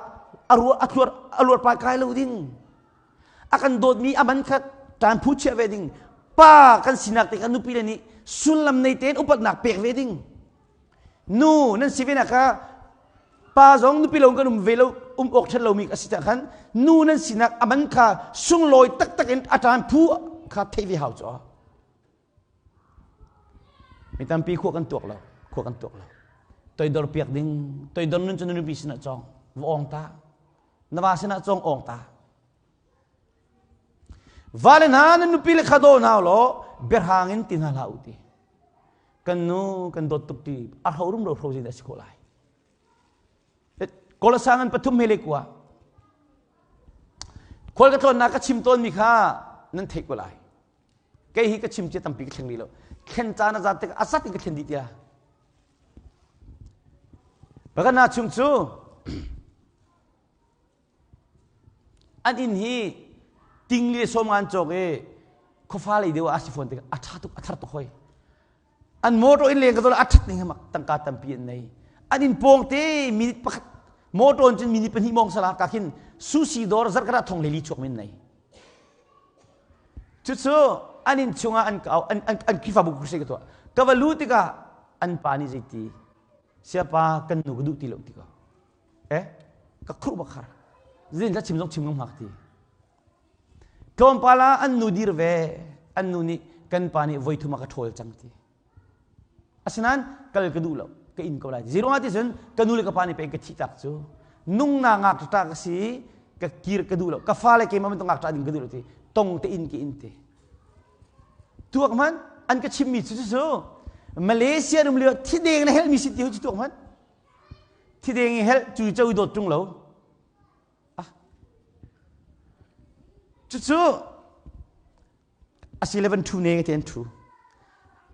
a ruah a thluar a luar pai kai lo ding. A kan dawtmi a man kha ṭan phu chiah ve ding. Pa kan sinak te kha nupi le nih sullam nei tein upatnak pek ve ding. Nu nan si ve nak kha pa zong nupi lo kan um ve lo um awk ṭhat lomi a si cang khan nu nan sinak a man kha sunglawi taktak in a ṭan phu kha theih ve hau cu. Mi tampi khua kan tuak lo, khua kan tuak lo. Toidor piak ding, toidor nun cu na nupi sinah cawng, va ong ta. Na va sinah cawng ong ta. Vale hna nan nupi le kha daw hna law biahrang in ti hna hlah u ti. Kan nu kan dawt tuk ti a hro rum ro hro zin a si khawh lai. Kawlasang an pathum he le kua. Khual ka tlawnnak ka chim tawnmi kha nan theih ko lai. Kei hi ka chim cia tampi ka thleng rih lo. Thlen caan a zat tikah a zat in ka thlen dih tiah. Pakana chung cu an inn hi ting le som ngan cawk i khuafa lei deuh ah a si fawn tikah a ṭha tuk a thar tuk hoi. An motor in leng ka zoh a ṭhat ning mak tangka tampi an nei. An inn pawng te minute pakhat motor in cun minute pahnih mong sala ka khin sushi dawr zarkhat ah thong le li chuak min nei. Cucu an inn chungah an an an, an Khrihfabu crusade ka tuah. Ka va lu tikah an pa nih zeiti siapa kan nu ka duh ti lo ti ko. Eh ka khurh bak khar. Zin ka chim zong chim ngam hak ti. Tlawmpal ah an nu dir ve. An nu nih kan pa nih voi thum a ka ṭhawl cang ti. Asinain kal ka duh lo, ka in ko lai. Zeiruangah ti cun ka nu le ka pa nih pei ka thih tak cu. Nung na ngakṭa ka si, ka kir ka duh lo. Ka fale keimah bantuk ngakṭa ding ka duh lo ti. Tong te in ka in te. Tuak hmanh an ka chimmi cu cu Malaysia rum lio thideng na helmi si ti cu tuak hmanh. Thideng i helh cu cho dawt ṭung lo. Ah. Cucu Asile van ṭhu ne te an ṭhu.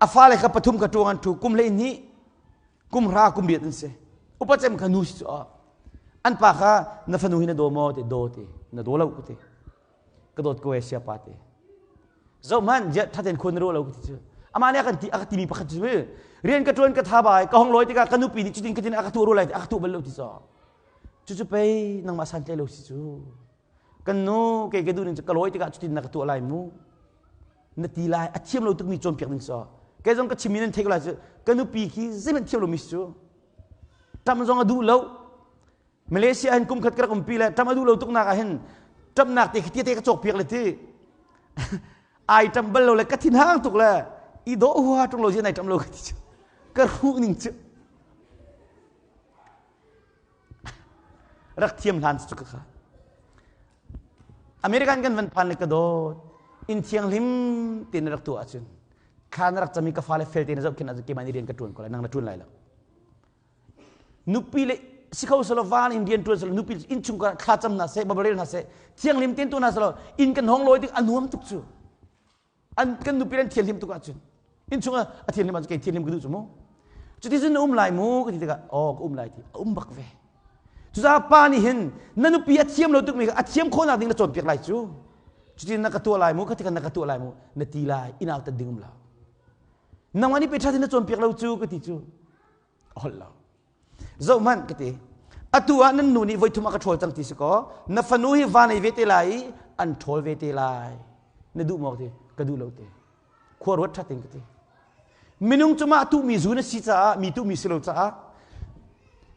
A fale kha pathum kha ṭuang an ṭhu. Kum 12, kum 10, kum 8 an si. Upa cem kha nu si cu an pa kha na fanu hi na daw maw te daw te na daw lo te ka dawt ko e sia pa te zoh hmanh ziah thaten khua na ruah lo ti cu amah nih a kan ti a ka timi pakhat cu rian ka ṭuan ka tha bai ka hong lawi tikah ka nupi nih cutin katin a ka tuah ru lai ti a ka tuah bal lo ti cu cucu pei nangmah santlai lo si cu Kan nu kei ka duh ning cu ka lawi tikah cutin na ka tuah lai mu. Na ti lai a thiam lo tukmi cawnpiak ding cu. Kei zong ka chimmi nan theih ko lai cu ka nupi khi zeihmanh thiam lomi si cu. Ṭam zong a duh lo. Malaysia hin kum khat ka rak umpi le ṭam a duh lo tuknak ah hin ṭamnak te khi te ka cawk piak le ti. Ai ṭam bal lo le ka thin hang tuk le i dawh hua ṭung lo zian ai ṭam lo ka ti cu. Ka hruh ning cu. Rak thiam hlan cu ka kha. American kan van phan le ka dawt. Inn thianghlim tein rak tuah ahcun thla na rak cam i ka fale fel tein zohkhenh ahcun keimah nih rian ka ṭuan ko lai nang na ṭuan lai lo. Nupi le si kho selaw van in rian ṭuan selaw nupi inn chung thla cam hna seh babarel hna seh thianghlim tein tuah hna selaw inn kan hong lawi tik a nuam tuk cu. An kan nupi an thianhlim tuk ahcun inn chung ah a thianhlim ahcun kei thianhlim ka duh cu mu. Cuti cun na um lai mu ka ti tikah aw ka um lai ti a um bak ve. Cucaah pa nih hin na nupi a thiam lo tukmi kha a thiam khawhnak ding na cawnpiak lai cu. Cutin na ka tuah lai mu, kha na ka tuah lai mu, na ti lai, inn au tat ding um lo. Nangmah nih pe ṭha na cawnpiak lo cu ka ti cu. A holh lo. Zoh hmanh ka ti. Atu ah nan nu nih voithum a ka ṭhawl cang ti si kaw, na fanu hi va nei ve te lai i an ṭhawl ve te lai. Na duh maw ka ti? Ka duh lo ti. Khua ruat ṭhat in ka ti. Minung cu mah tuhmi zu na si caah, mi tuhmi si lo caah,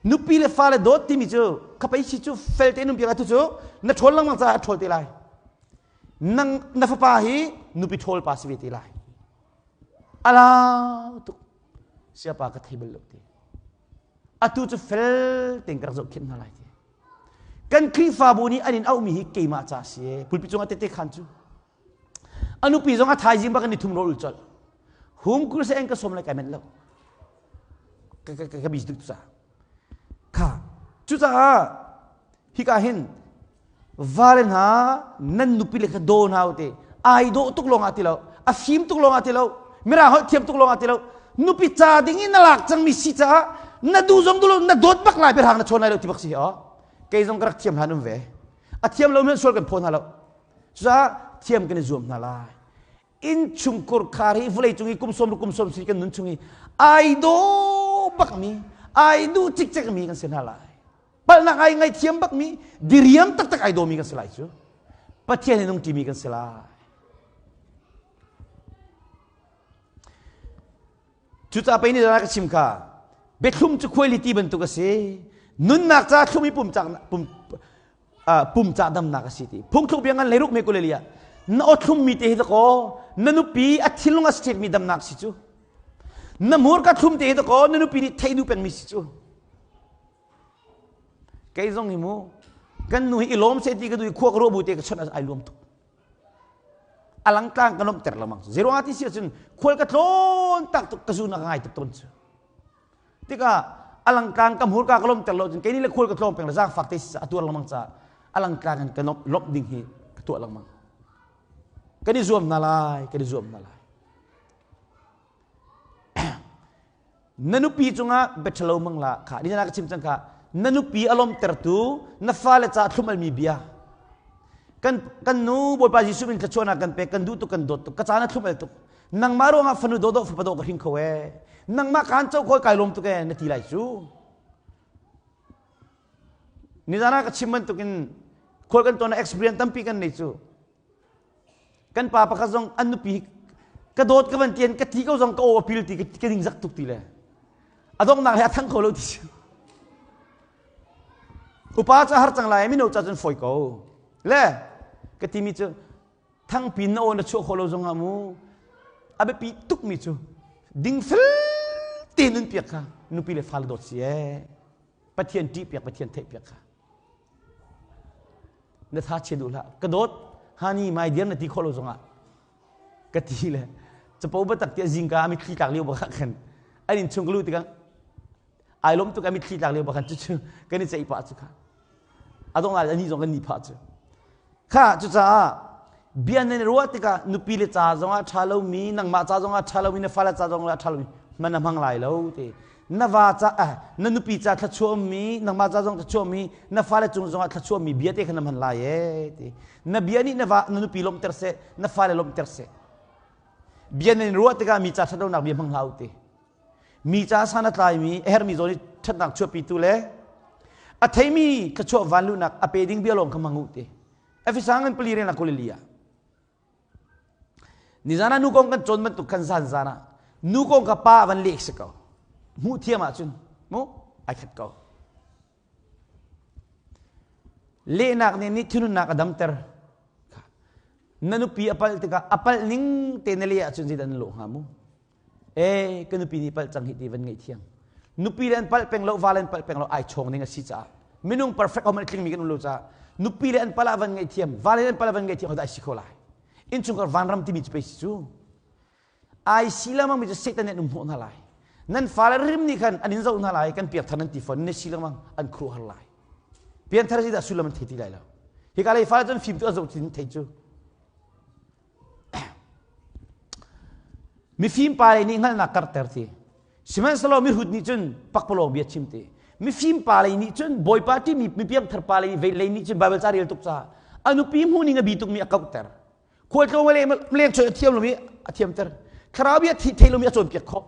nupi le fale dawt timi cu khapei si cu fel tein um piak atu cu na ṭhawl lengmang caah a ṭhawl te lai. Nang na fapa hi nupi ṭhawl pa si ve te lai. Alau tuk. Siapa ka thei bal lo ti. Atu cu fel tein ka rak zohkhenh hna lai ti. Kan Khrihfabu nih an in auhmi hi keimah ca si e. Pulpit cungah tete khan cu. A nupi zong a thaizing bak in ni thum rawl ul colh. Hum kur se en ka som lai kai manh lo. Ka ka ka bis duk ca. Kha cucaah hika hin vale hna nan nupi le kha daw hna te ai dawh tuk lawng ah ti lo a fim tuk lawng ah ti lo mirang holh thiam tuk lawng ah ti lo nupi ca ding in na lak cangmi si caah na duh zong duh lo na dawt bak lai biarhang na chawn lai lo ti bak si hi kei zong ka rak thiam hlan um ve a thiam lo men sual kan phaw hna lo Cucaah thiam kan i zuam hna lai. Innchungkhur khar hi vawlei cung i kum sawm kum sawm si kan nun chung i ai daw bakmi, ai duh cikcekmi kan si hna lai. Palhnak ai ngaithiam bakmi, diriam taktak ai dawmi kan si lai cu. Pathian he nung ṭimi kan si lai. Cucaah pei nih ka chim kha biathlum cu khuailiti bantuk a si. Nunnak ca thlum i pum pum pum ca damnak a si ti. Phungthluk bia ngan leiruk me kulelia na awthlum mi te hi dakaw na nupi a thinlung a state mi damnak si cu. Na hmurka thlum te hi dakaw na nupi nih thei duh peng mi si cu. Kei zong hi mu kan nu hi i lawm se ti ka duh i khua ka ruah bu te ka chawnh ai luam tuk. Alangtlang ka lawmhter lengmang. Zeiruangah ti si ahcun khual ka tlawn tak tuk ka zun a ka ngai tuk tawn cu. Tikah alangtlang ka hmurka ka lawmhter lo cun kei nih le khual ka tlawng peng le zaangfak te si a tuar lengmang caah alangtlang in ka lawmh ding hi ka tuah lengmang. Kan i zuam hna lai, kan i zuam hna lai. Na nupi cungah biaṭhalo hmang hlah kha ni ka chim cang kha na nupi a lawmtertu na fale ca thlum-almi bia kan kan nu Bawipa Jesuh min thluachuahnak kan pek kan duh tuk kan dawt tuk ka caan a thlum-al tuk nangmah ruangah fanu dawdawh fapa dawh ka hring kho ee nangmah kaan co khawi kai lawm tuk ee na ti lai cu nizan ah ka chim bantukin khual kan tuan experience tampi kan nei cu Kan pa pakhat zong an nupi ka dawt ka van tian ka ti ko zong ka aw a pil ti ka ning zak tuk ti le a donghnak he a thang kho lo ti si. Upa ca har cang lai mino ca cun fawi ko. Le ka timi cu thangpi na aw na chuah kho lo zong ah mu a biapi tukmi cu dingfel te nun piak kha nupi le fale dawt si ee Pathian ṭih piak Pathian theih piak kha na tha chia duh hlah ka dawt hani mai diam na ti khawh lo zongah ka ti le capo batak tiah zingka a mitthli tlak lio bak khan an in chung ka lu tikah ai lawm tuk a mitthli tlak lio bak khan cucu kan i ceih pah cu kha a dong lai ani zong kan ni phah cu Kha cucaah bia nan i ruah tikah nupi le ca zongah ṭha lomi, nangmah ca zongah ṭha lomi, na fale ca zongah ṭha lomi hman na hmang lai lo ti. Na va ca eh, na nupi ca thluachuah ummi, nangmah ca zong thluachuah ummi, na fale cung zongah thluachuah ummi bia te kha na hman lai ee ti. Na bia nih na va na nupi lawmhter seh, na fale lawmhter seh. Bia nan i ruah tikah mi ca ṭhat lonak bia hmang hlah u ti. Mi ca san a tlaimi, a herhmi zawn i ṭhatnak chuahpitu le a theimi thluachuah vanluhnak a pe ding bia lawng kha hmang u ti. Efesa ngan pali reng kulili ah. Nizan ah nu kong kan cawn bantuk khan zan zan ah nu kong kha pa van leh si ko. Hmuh thiam ahcun mu ai khat ko. Lehnak nih nih thinhunnak a damter. Na nupi a palh tikah a palh ning te na leh ahcun zeidah na lawh hnga mu? E ka nupi nih palh cang hi ti van ngeih thiam. Nupi le an palh peng lo, va le an palh peng lo, ai chawng ning a si caah. Minung perfect om tling mi kan um lo caah nupi le an palh ah van ngeih thiam, va le an palh ah van ngeih thiam hodah ai si kho lai. Innchungkhar vanram timi cu pei si cu. Ai si lengmang mi cu Satan nih an um hnawh hna lai. Nan fale rim nih khan an in zoh hna lai, kan piakthar nan ti fawn, nan si lengmang, an khuaruahhar lai. Pianthar si dah sullam an thei ti lai lo. Hika lei fale cun fim tu an zoh tin thei cu. Mifim pa le nih hngalhnak karhter ti. Sihmanhsehlaw mihrut nih cun pakpalawng bia chim ti. Mifim pa lei nih cun Bawipa ṭihmi mipiangthar pa lei lei nih cun Baibal ca rel tuk caah a nupi hmuhning a bi tukmi a kauhter. Khualtlawng le leng choi a thiam lomi a thiamter. Thlarau bia thei lomi a cawnpiak khawh.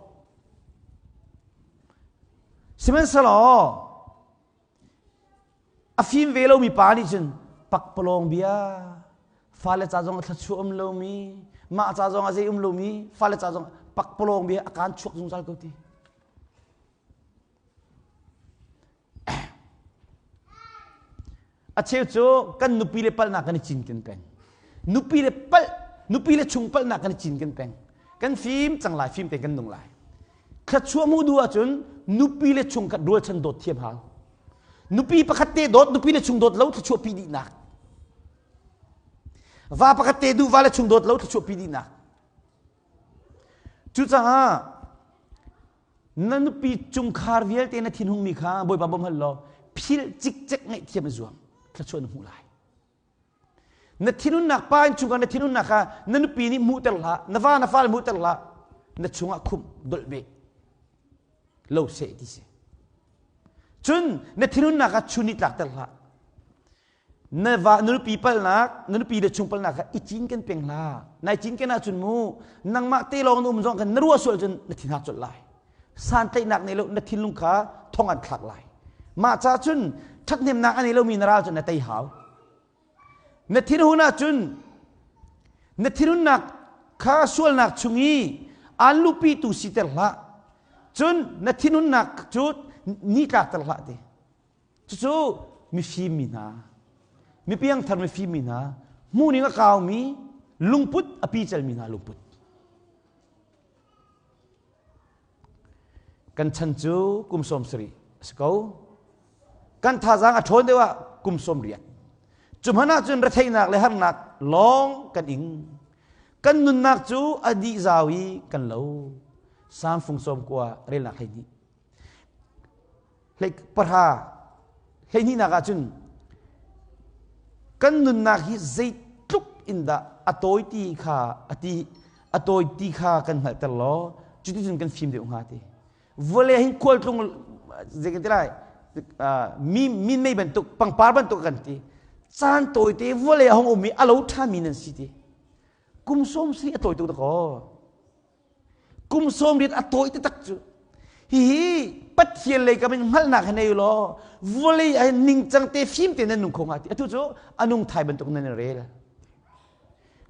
Sihmanhsehlaw A fim ve lomi pa nih cun pakpalawng bia, fale ca zong a thluachuah um lomi, mah ca zong a zei um lomi, fale ca zong pakpalawng bia a kaan chuak zungzal ko ti. A cheu cu kan nupi le palhnak kan i cinken peng. Nupi le palh, nupi le chung palhnak kan i cinken peng. Kan fim cang lai, fim tein kan nung lai. Thluachuah hmuh duh ahcun nupi le chungkhat rualchan dawt thiam hau. Nupi pakhat te dawt, nupi le chung dawt lo thluachuah pi dihnak. Va pakhat te duh, va le chung dawt lo thluachuah pi dihnak. Cucaah na nupi chungkhar vialte na thinhungmi kha Bawipa bawm hal law philh cikcek ngaihthiam i zuam thluachuah na hmuh lai. Na thinhunnak pa in chungah na thinhunnak kha na nupi nih hmuhter hlah, na va na fale hmuhter hlah, na chungah khumh dolh beh lo seh ti si. Cun na thinhunnak kha chun i tlakter hlah. Na va na nupi palnak, na nupi le chung palnak kha i cinken peng hlah. Nai cinken ahcun mu nangmah te lawng na um zong khan na ruah sual cun na thin hak colh lai. Santlaihnak nei lo na thinlung kha thong an thlak lai. Mah ca cun ṭhathnemnak a nei lomi na ral cu na tei hau. Na thinhun ahcun na thinhunnak kha sualnak chung i aan luhpitu siter hlah. Cun na thinhunnak cu ni tlakter hlah ti. Cucu mifim mi hna, mipiangthar mifim mi hna, hmuhning a kaumi, lungput a picalmi hna lungput. Kan chan cu kum 70 a si ko. Kan thazaang a ṭhawn deuh ah kum 80. Cu hmanh ahcun retheihnak le harnak lawng kan ing. Kan nunnak cu a dih zau i kan lo. Salm fung 90 relnak 12. Hlei pahra hleihnihnak ahcun kan nunnak hi zeitluk in dah a tawi ti kha a ti a tawi ti kha kan hngalhter law cuticun kan fim deuh hnga ti. Vawlei hin khualtlung zei kan ti lai mi minmei bantuk pangpar bantuk kan ti. Caan tawite vawlei a hung um i a lo ṭhami nan si ti. Kum 70 a tawi tuk dakaw. Kum 80 a tawi taktak cu. Hihi Pathian lei kam in hngalhnak he nei law vawlei ah ningcang te fim te nan nung kho hnga ti. Atu cu a nung thai bantuk nan i rel.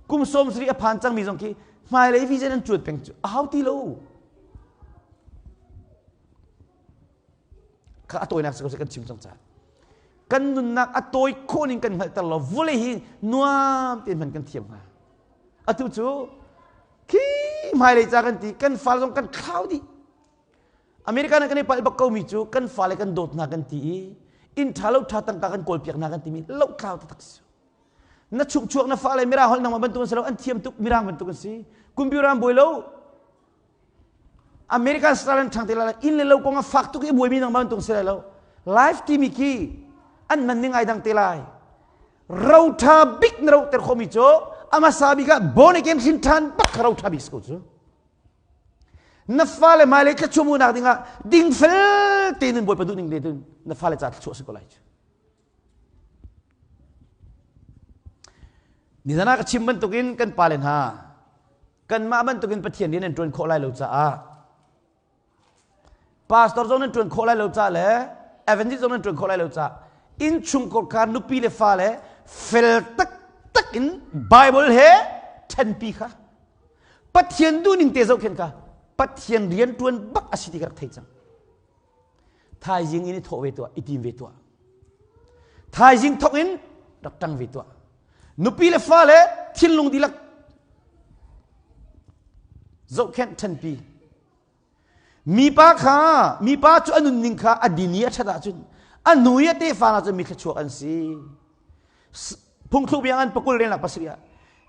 Kum 70 a phan cangmi zong khi hmailei vision an cuan peng cu a hau ti lo. Kha a tawinak si ko kan chim cang ca. Kan nunnak a tawi khawh ning kan hngalhter lo vawlei hi nuam tein hman kan thiam hnga. Atu cu khi hmailei ca kan ti kan fale zong kan thlau dih. American ah kan i palh bak komi cu kan fale kan dawt hna kan ti i inn ṭha lo ṭha tangka kan kawlpiak hna kan timi lohthlau taktak si. Na chungchuak na fale mirang holh nangmah bantuk an si lo an thiam tuk mirang bantuk an si. Computer an buai lo. American style an ṭhang te lai inn le lo kong a fak tuk i buaimi nangmah bantuk si lai lo. Life timi khi an man ning ai dang te lai. Ro ṭha bik na rohter khomi cu a hmasa bik ah born again hrin ṭhan bak kha ro ṭha bik si ko cu. Na fale hmailei thluachuah hmuhnak dingah dingfel tein in Bawipa duh ning te cun na fale ca thluachuah si ko lai cu. Nizan ah ka chim bantukin kan pale hna kanmah bantukin Pathian rian an ṭuan khawh lai lo caah pastor zong nan ṭuan khawh lai lo caah le evangelist zong nan ṭuan khawh lai lo caah innchungkhar kha nupi le fale fel taktak in Bible he ṭhenpi kha Pathian duhning te zohkhenh kha Pathian rian ṭuan bak a si ti ka rak thei cang. Thaizing in i thawh ve tuah, i tim ve tuah. Thaizing thok in rak ṭang ve tuah. Nupi le fale thinlung dihlak zohkhenh ṭhanpi. Mipa kha mipa cu a nunning kha a din i a ṭhat ahcun a nu i a tefa hna cu mi thluachuak an si. Phungthluk biang an pakul relnak pasarih ah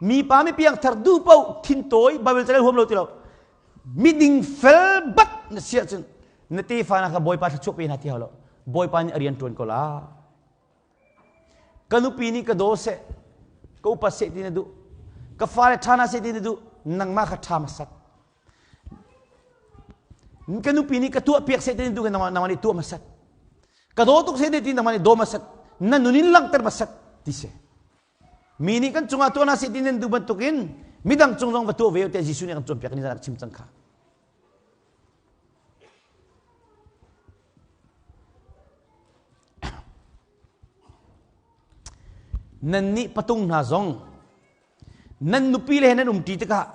mipa mi piangthar duh paoh thintawi Bible carel huam lo ti lo miding fel bak na si ahcun na tefa hna kha Bawipa thluachuak pe hna ti hau lo Bawipa nih a rian ṭuan ko lai. Ka nupi nih ka daw seh, ka upat seh ti na duh, ka fale ṭha hna seh ti na duh, nangmah kha ṭha hmasat. Ka nupi nih ka tuah piak seh ti na duh nangmah nangmah nih tuah hmasat. Ka daw tuk seh ti nangmah nih daw hmasat. Na nun in langhter hmasat ti si. Mi nih kan cungah tuah hna seh ti nan duh bantukin midang cung zong va tuah ve tiah Jesuh nih a kan cawnpiak ni zan chim cang kha. Nannih patung hna zong nan nupi le he nan umṭi tikah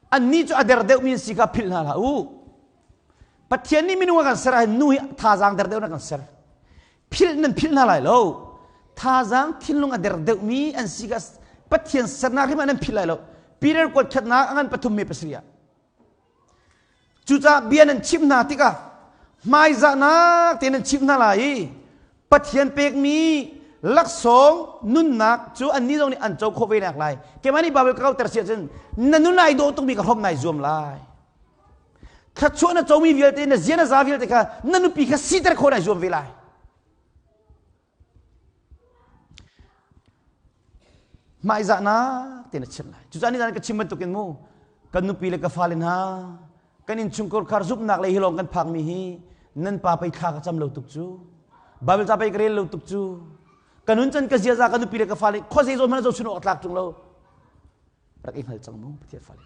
annih cu a der deuhmi an si kha philh hna hlah u. Pathian nih minung a kan ser ahhin nu hi thazaang der deuh in a kan ser. Philh nan philh hna lai lo. Thazaang thinlung a der deuhmi an si kha Pathian sernak hrim ah nan philh lai lo. Peter kuat khatnak a ngan pathum me pasarih ah. Cucaah bia nan chimh hna tikah hmaizahnak te nan chimh hna lai i Pathian pekmi laksawng nunnak cu annih zong nih an co khawh ve nak lai. Keimah nih Bible ka kauter si ahcun na nun ai dawh tukmi ka hrawm nai zuam lai. Thluachuah na comi vialte na zia na za vialte kha na nupi kha siter khawh nai zuam ve lai. Hmaizahnak te na chimh lai. Cucaah nizan ka chim bantukin mu kan nupi le ka fale hna kan innchungkhar khar zumhnak lei hi lawng kan phakmi hi nan pa pei thla ka cam lo tuk cu Bible ca pei ka rel lo tuk cu ka nun can ka ziaza ka nupi le ka fale khuazei zawn hmanh zo chun awk tlak ṭung lo rak i hngal cang mu Pathian fale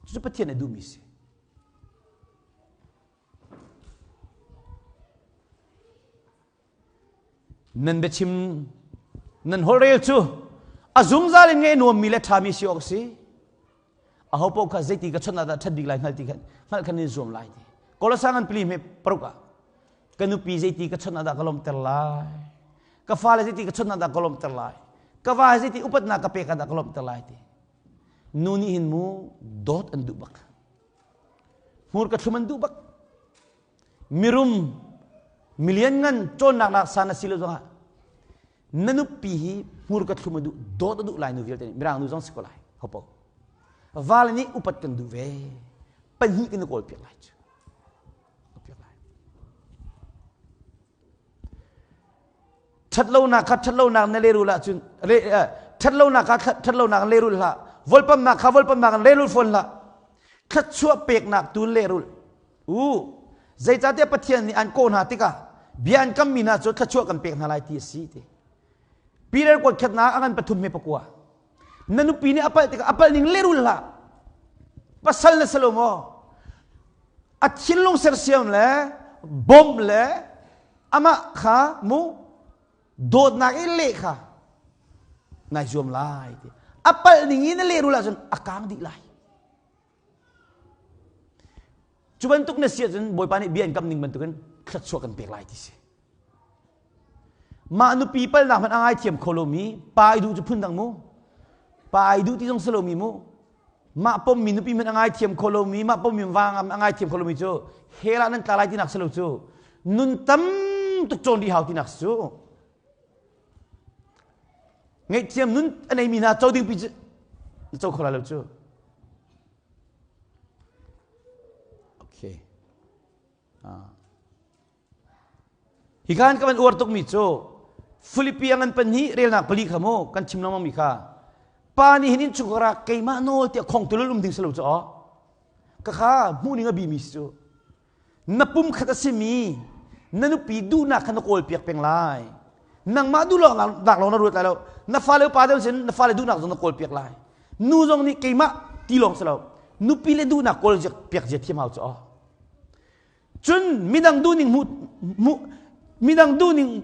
cucu Pathian a duhmi si Nan biachim nan holhrel cu a zungzal in ngeih nuammi le ṭhami si awk a si. Aho paoh kha zeiti ka chawnh ah dah ṭhat bik lai hngalh ti khan hngalh khan in zuam lai ti. Kolosa ngan pali hme paruk ah ka nupi zeiti ka chawnh ah dah ka lawmhter lai. Ka fale zeiti ka chawnh ah dah ka lawmhter lai. Ka va zeiti upatnak ka pek ah dah ka lawmhter lai ti. Nu nih hin mu dawt an duh bak. Hmurka thlum an duh bak. Mirum milian ngan cawnnak nak san a si lo zongah na nupi hi hmurka thlum a duh dawt a duh lai nu vialte nih mirang nu zong si ko lai hopo vale nih upat kan duh ve pahnih kan i kawl piak lai cu piak lai Ṭhatlonak kha ṭhatlonak na lehrul ahcun ṭhatlonak kha ṭhatlonak in lehrul hlah. Volpamnak kha volpamnak in lehrul fawn hlah. Thluachuah peknak tu lehrul. U, zeicahtiah Pathian nih an kawh hna tikah bia an kammi hna cu thluachuah kan pek hna lai ti a si ti. Peter kuat khatnak a ngan pathum me pakua. Na nupi nih a palh tikah a palh ning lehrul hlah. Pasal na si lo maw? A thinlung sersiam le bawmh le amah kha mu dawtnak i leh kha nai zuam lai ti a palh ning in na lehrul ahcun a kang dih lai cu bantuk na si ahcun bawipa nih bia in kam ning bantukin thluachuah kan pek lai ti si mah nupi palnak hmanh a ngaithiam kho lomi pa i duh cu phundang mu pa i duh ti zong si lomi mu mah pommi nupi hmanh a ngaithiam kho lomi mah pommi vang a ngaithiam kho lomi cu hell ah nan tla lai tinak si lo cu nun tam tuk cawn rih hau tinak si cu ngaihthiam nun a neimi hna co ding pi cu na co kho lai lo cu okay ah Hi khan ka van uar tukmi cu Filipi a ngan pahnih relnak pali kha mu kan chim lengmang mi kha pa nih hin innchungkhar ah keimah nawl tiah khong tulul um ding si lo cu aw ka kha hmuh ning a bi mi si cu na pum khat a simi na nupi duhnak kha na kawl piak peng lai nangmah duh nak lawng na ruat lai lo na fale upa deuh sin na fale duhnak zong na kawl piak lai nu zong nih keimah ti lawng si lo nupi le duhnak kawl piak zia thiam hau cu aw Cun midang duhning hmuh hmuh midang duhning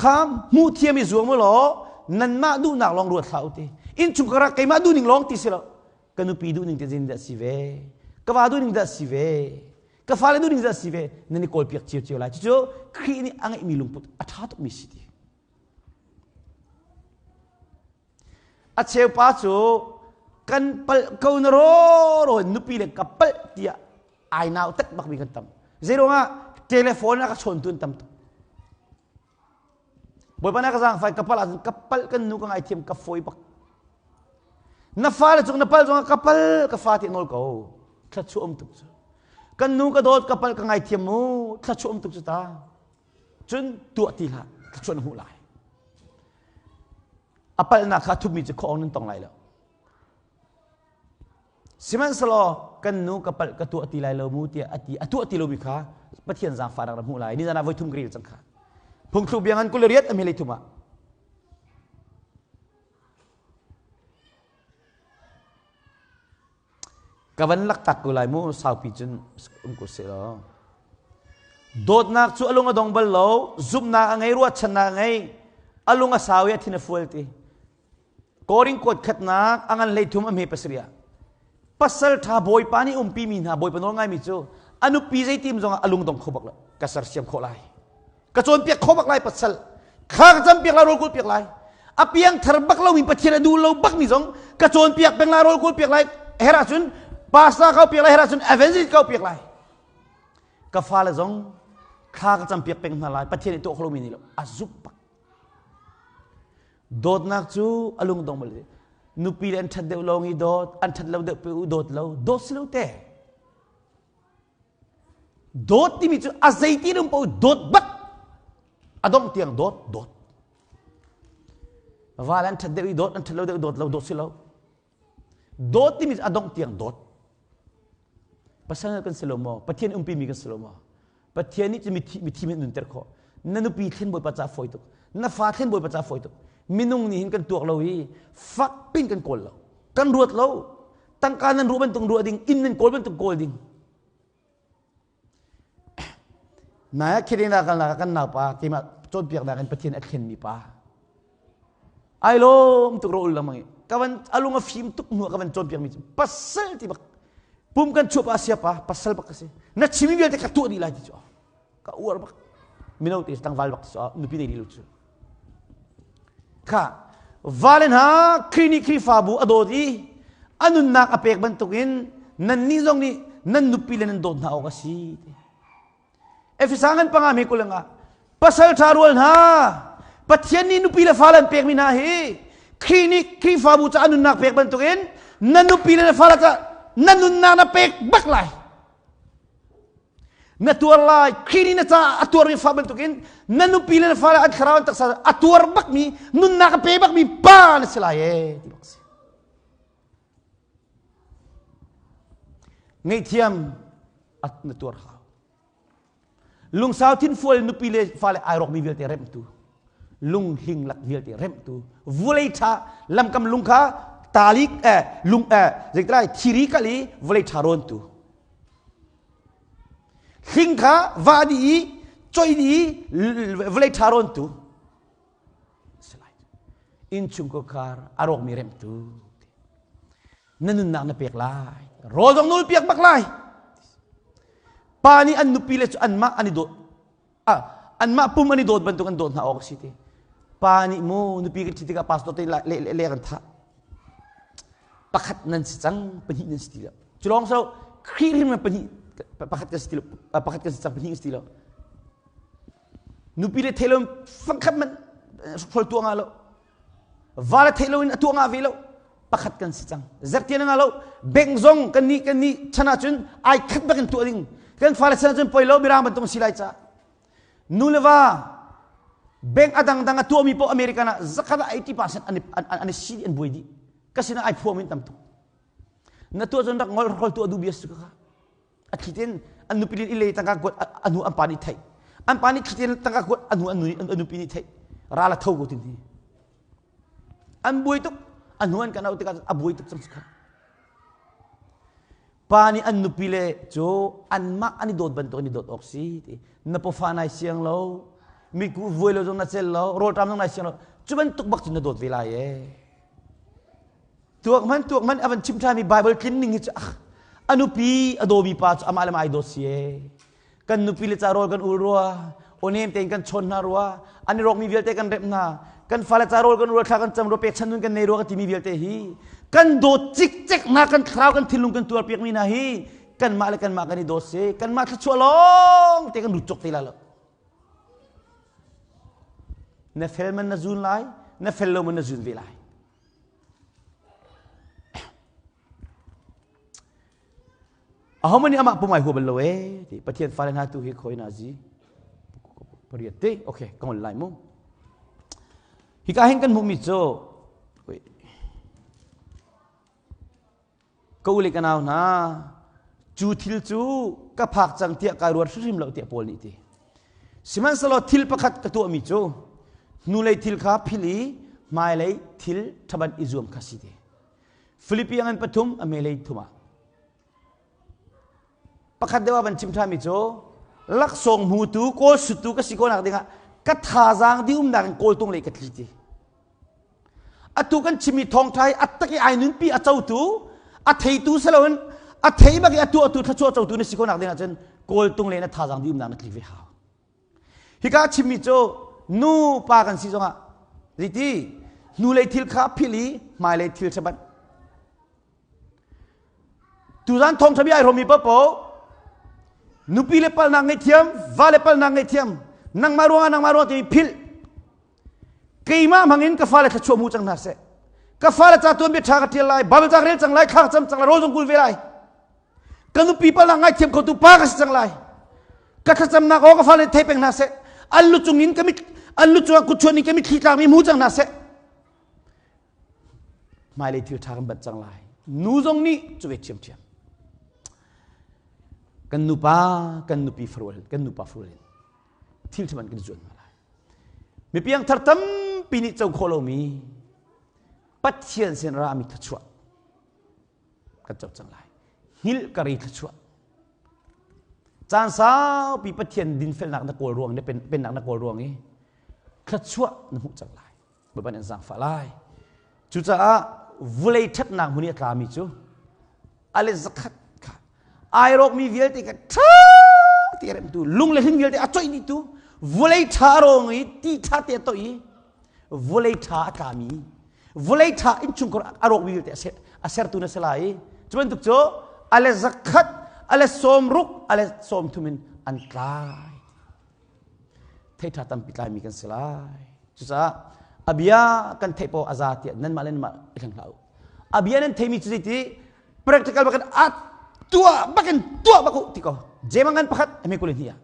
kha hmuh thiam i zuam u law nanmah duhnak lawng ruat hlah u ti. Innchungkhar ah keimah duhning lawng ti si lo. Ka nupi duhning te zin dah si ve. Ka va duhning dah si ve. Ka fale duh ning zah si ve nan i kawl piak cio cio lai. Cucu Khrih nih a ngeihmi lungput a ṭha tukmi si ti. A cheu pa cu kan palh ko na ro ro nupi le ka palh tiah ai nau tet bakmi kan tam. Zeiruangah telephone a ka chawntu an tam tuk. Bawipa na ka zaangfai ka palh ahcun ka palh kan nu ka ngaithiam ka fawi bak. Na fale cung na palh zongah ka pal ka fa ti nawl ko. Thluachuah um tuk cu. Kan nu ka dawt ka palh ka ngaithiam mu thluachuah um tuk cu ta. Cun tuah ti hlah thluachuah na hmuh lai. A palhnak kha thupmi cu khuaawng nan tong lai lo. Sihmanhsehlaw kan nu ka palh ka tuah ti lai lo mu tiah a ti a tuah ti lomi kha Pathian zaangfahnak na hmuh lai. Nizan ah voithum ka rel cang kha. Phungthluk bia ngan 28 a hme thum ah. Ka van laktak ko lai mu saupi cun um ko seh law. Dawtnak cu a lung a dong bal lo, zumhnak a ngei, ruahchannak a ngei, a lung a sau i a thin a fual ti. Korin kuat khatnak a ngan 13 a hme pasarih ah pasal ṭha bawipa nih umpi mi hna bawipa nawl ngaimi cu a nupi zeitim zongah a lungdong kho bak lo ka sersiam khawh lai ka cawnpiak kho bak lai pasal thla ka campiak lai rawl kawl piak lai a piang thar bak lomi pathian a duh lo bak mi zong ka cawnpiak peng lai rawl kawl piak lai her ahcun pastor kau piak lai her ahcun evangelist kau piak lai ka fale zong thla ka campiak peng hna lai pathian nih tuah kho lomi nih lo a zuk bak Dawtnak cu a lungdong bal nupi le an ṭhat deuh lawng i dawt, an ṭhat lo deuh pe u dawt lo, dawt si lo te. Dawt timi cu a zeiti dum paoh dawt bak. A dongh tiang dawt, dawt. Val an ṭhat deuh i dawt, an ṭhat lo deuh dawt lo, dawt si lo. Dawt timi cu a dongh tiang dawt. Pasal kan si lo maw? Pathian umpi mi kan si lo maw? Pathian nih cu mithi mithi min nunter khawh. Na nupi thlen bawipa ca fawi tuk. Na fa thlen bawipa ca fawi tuk. Minung nih hin kan tuak lo i fak pin kan kawl lo. Kan ruat lo. Tangka nan ruah bantuk ruah ding, inn nan kawl bantuk kawl ding. Nai ah Canada kalnak ah kan naupa keimah cawnpiaknak in Pathian a thlenmi pa. Ai lawm tuk ro ul lengmang i ka van a lung a fim tuk hnu ah ka van cawnpiakmi cu pasal ti bak pum kan chuah pa sia pa pasal bak ka si na chimi vialte ka tuah dih lai ti cu ka uar bak mino te tlangval bak cu nupi nei lo cu kha vale hna Khrih nih Khrihfabu a dawt i a nunnak a pek bantukin nannih zong nih nan nupi le nan dawt hna awk a si ti Efesa ngan panga me kulanga pasal ṭha rual hna Pathian nih nupi le fale an pekmi hna hi Khrih nih Khrihfabu ca a nunnak pek bantukin na nupi le na fale ca na nunnak na pek bak lai na tuar lai Khrih nih na caah a tuarmi fa bantukin na nupi le na fale an thlarau an taksa a tuar bakmi nunnak a pe bakmi pa na si lai ee ti bak si ngaihthiam na tuar hau lungsau thinfual nupi le fale ai rawkmi vialte remhtu lunghling lak vialte remhtu vulei ṭha lamkam lung kha talik eh lung eh zeitlai thiri kal i vulei ṭha rawntu hling kha va di i choi di i vulei ṭha rawntu innchungkhar a rawkmi remhtu na nunnak na pek lai rawl zong nul piak bak lai pa nih an nupi le cu anmah an i dawt anmah pum an i dawt bantuk an dawt hna awk a si ti pa nih mu nupi kan ṭhit tikah pastor te le le kan thah pakhat nan si cang pahnih nan si ti lo cu lawng so Khrih hrim pahnih pakhat kan si ti lo pakhat kan si cang pahnih kan si ti lo Nupi le thei lo fangkhat man hrol tuah nga lo. Va le thei lo in a tuah nga ve lo. Pakhat kan si cang. Zertian nga lo. Bank zong kan nih kan nih chan ahcun ai khat bak in tuah ding. Kan fale chan ahcun poi lo mirang bantuk si lai ca. Nu le va bank a dangdang a tuahmi paoh American ah zakhat ah 80% an an an si an buai dih. Ka sinah ai phuam in tam tuk. Na tuah cun rak ngol hrol tuah duh bia su ka. A thli tein an nupi nih i tangka kuat a hnu an pa nih theih. An pa nih thli tein tangka kuat a hnu an nupi nih theih. Ral a tho ko tin hi. An buai tuk. A hnu an kan auh tikah a buai tuk cang kha. Pa nih an nupi le cu anmah an i dawt bantuk an i dawt awk si ti. Na pawfa nai siang lo, mi ku vuai lo zong na cel lo, rawlṭam zong nai siang lo. Cu bantuk bak cun na dawt ve lai ee. Tuak man tuak man a van chim ṭhanmi Bible tlin ning hi cu ah. A nupi a dawmi pa cu amah le mah ai dawt si e. Kan nupi le ca rawl kan ul rua, awnem tein kan chawn hna rua, an i rawkmi vialte kan remh hna, kan fale ca rawl kan ul thla kan cam rua, pekchan nun kan nei rua kan timi vialte hi kan dawt cikcek hna, kan thlarau kan thinlung kan tuar piakmi hna hi kanmah le kanmah kan i dawt si, kanmah thluachuah lawng te kan lut cawk te la lo. Na fel man na zun lai, na fel lo man na zun ve lai. Ahohmanh nih amah pum ai hua bal lo ee ti Pathian fale hna tu hi khoi na zi pariat te okay ka ngol lai mu hika hin kan hmuhmi cu ka u le ka nau hna cu thil cu ka phak cang tiah kai ruat hrimhrim lo tiah Paul nih ti sihmanhsehlaw thil pakhat ka tuahmi cu hnulei thil kha phil i hmailei thil ṭhaban i zuam kha si te Filipi ngan pathum a melei thum ah pakhat deuh ah van chim ṭhami cu laksawng hmutu kawl suttu ka si ko nak dingah ka thazaang di umnak in kawltung lei ka tli ti atu kan chimmi thawngṭha hi a tak i ai nunpi a cotu a theitu si loin a thei bak i a tuahtu thluachuah cotu na si ko nak ding ahcun kawltung le na thazaang di umnak na tli ve hau hika chimmi cu nu pa kan si zongah zeiti hnulei thil kha philh i hmailei thil ṭhabat Tuzan thawngṭha bia ai hrawmmi paohpaoh nupi le palnak ngaihthiam, va le palnak ngaihthiam, nangmah ruangah nangmah ruang timi philh. Keimah hmangin ka fale thluachuah hmu cang hna seh. Ka fale ca tuan bia ṭha ka ṭial lai, Bible ca ka rel cang lai, thla ka cam cang lai, rawl zong kul ve lai. Ka nupi palnak ngaithiam khotu pa ka si cang lai. Ka thlacamnak aw ka fale thei peng hna seh. An lu cungin ka mit an lu cungah kutchuan in ka mitthli tlakmi hmu cang hna seh. Hmailei thil ṭha kan bat cang lai. Nu zong nih cu ve ṭhiamṭhiam. Kan nupa, kan nupi farual, kan nupa farual in thil ṭha man kan i zuan hna lai. Mipiang thar tampi nih co khawh lomi Pathian sin rami thluachuah kan co cang lai. Hngilh ka ri thluachuah. Caan saupi Pathian dinfelnak na kawl ruang, na pennak na kawl ruang i thluachuah na hmuh cang lai. Bawipa nih an zaangfah lai. Cucaah vulei ṭhatnak hmun i a tlami cu a le zakhat kha ai rawkmi vialte kha ṭha ti a remtu lung le hling vialte a coih dihtu vulei ṭha a rawng i ti ṭha te a toih i vulei ṭha a tlami vulei ṭha innchungkhar a rawkmi vialte a sertu na si lai i cu bantuk cu a le zakhat a le sawmruk a le sawmthum in an tlai Theiṭha tampi tlaimi kan si lai. Cucaah a bia kan theih paoh a za tiah nanmah le nanmah i hleng hlah u. A bia nan theimi cu zeiti practical bakin a tuah bakin tuah bak u ti ko. Jeim ngan pakhat a hme 22 ah.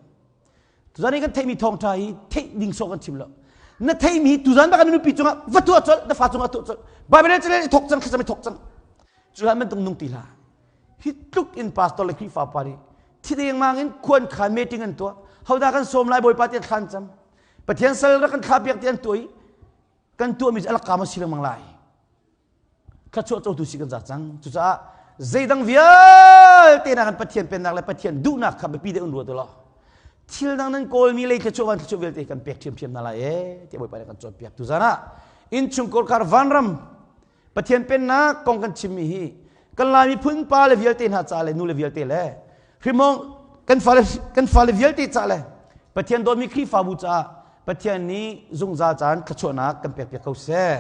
Tuzan i kan theihmi thawngṭha hi theih ding sawh kan chim lo. Na theihmi tuzan bak na nupi cungah va tuah colh, na fa cungah tuah colh. Bible cu i thok cang, thlacam i thok cang. Cu hlan bantuk nung ti hlah. Hi tluk in pastor le Khrihfa pa nih thi dengmang in khuan khan meeting an tuah. Hodah kan sawm lai Bawipa ti thlan cam. Pathian sal rak kan thlah piak ti an tuah i kan tuahmi cu alakam a si lengmang lai. Thluachuah cotu si kan za cang. Cucaah zeidang vialte na kan Pathian pennak le Pathian duhnak kha biapi deuh in ruat u law thil dang nan kawlmi lei thluachuah van thluachuah vialte kan pek ṭhiamṭhiam hna lai ee tiah Bawipa nih kan cawnpiak. Tuzan ah innchungkhar kar vanram Pathian pennak kong kan chimmi hi kan Lai miphun pa le vialte hna ca le nu le vialte le hrimong kan fale kan fale vialte ca le Pathian dawtmi Khrihfabu caah Pathian nih zungzal caan thluachuahnak kan pekpiak ko seh.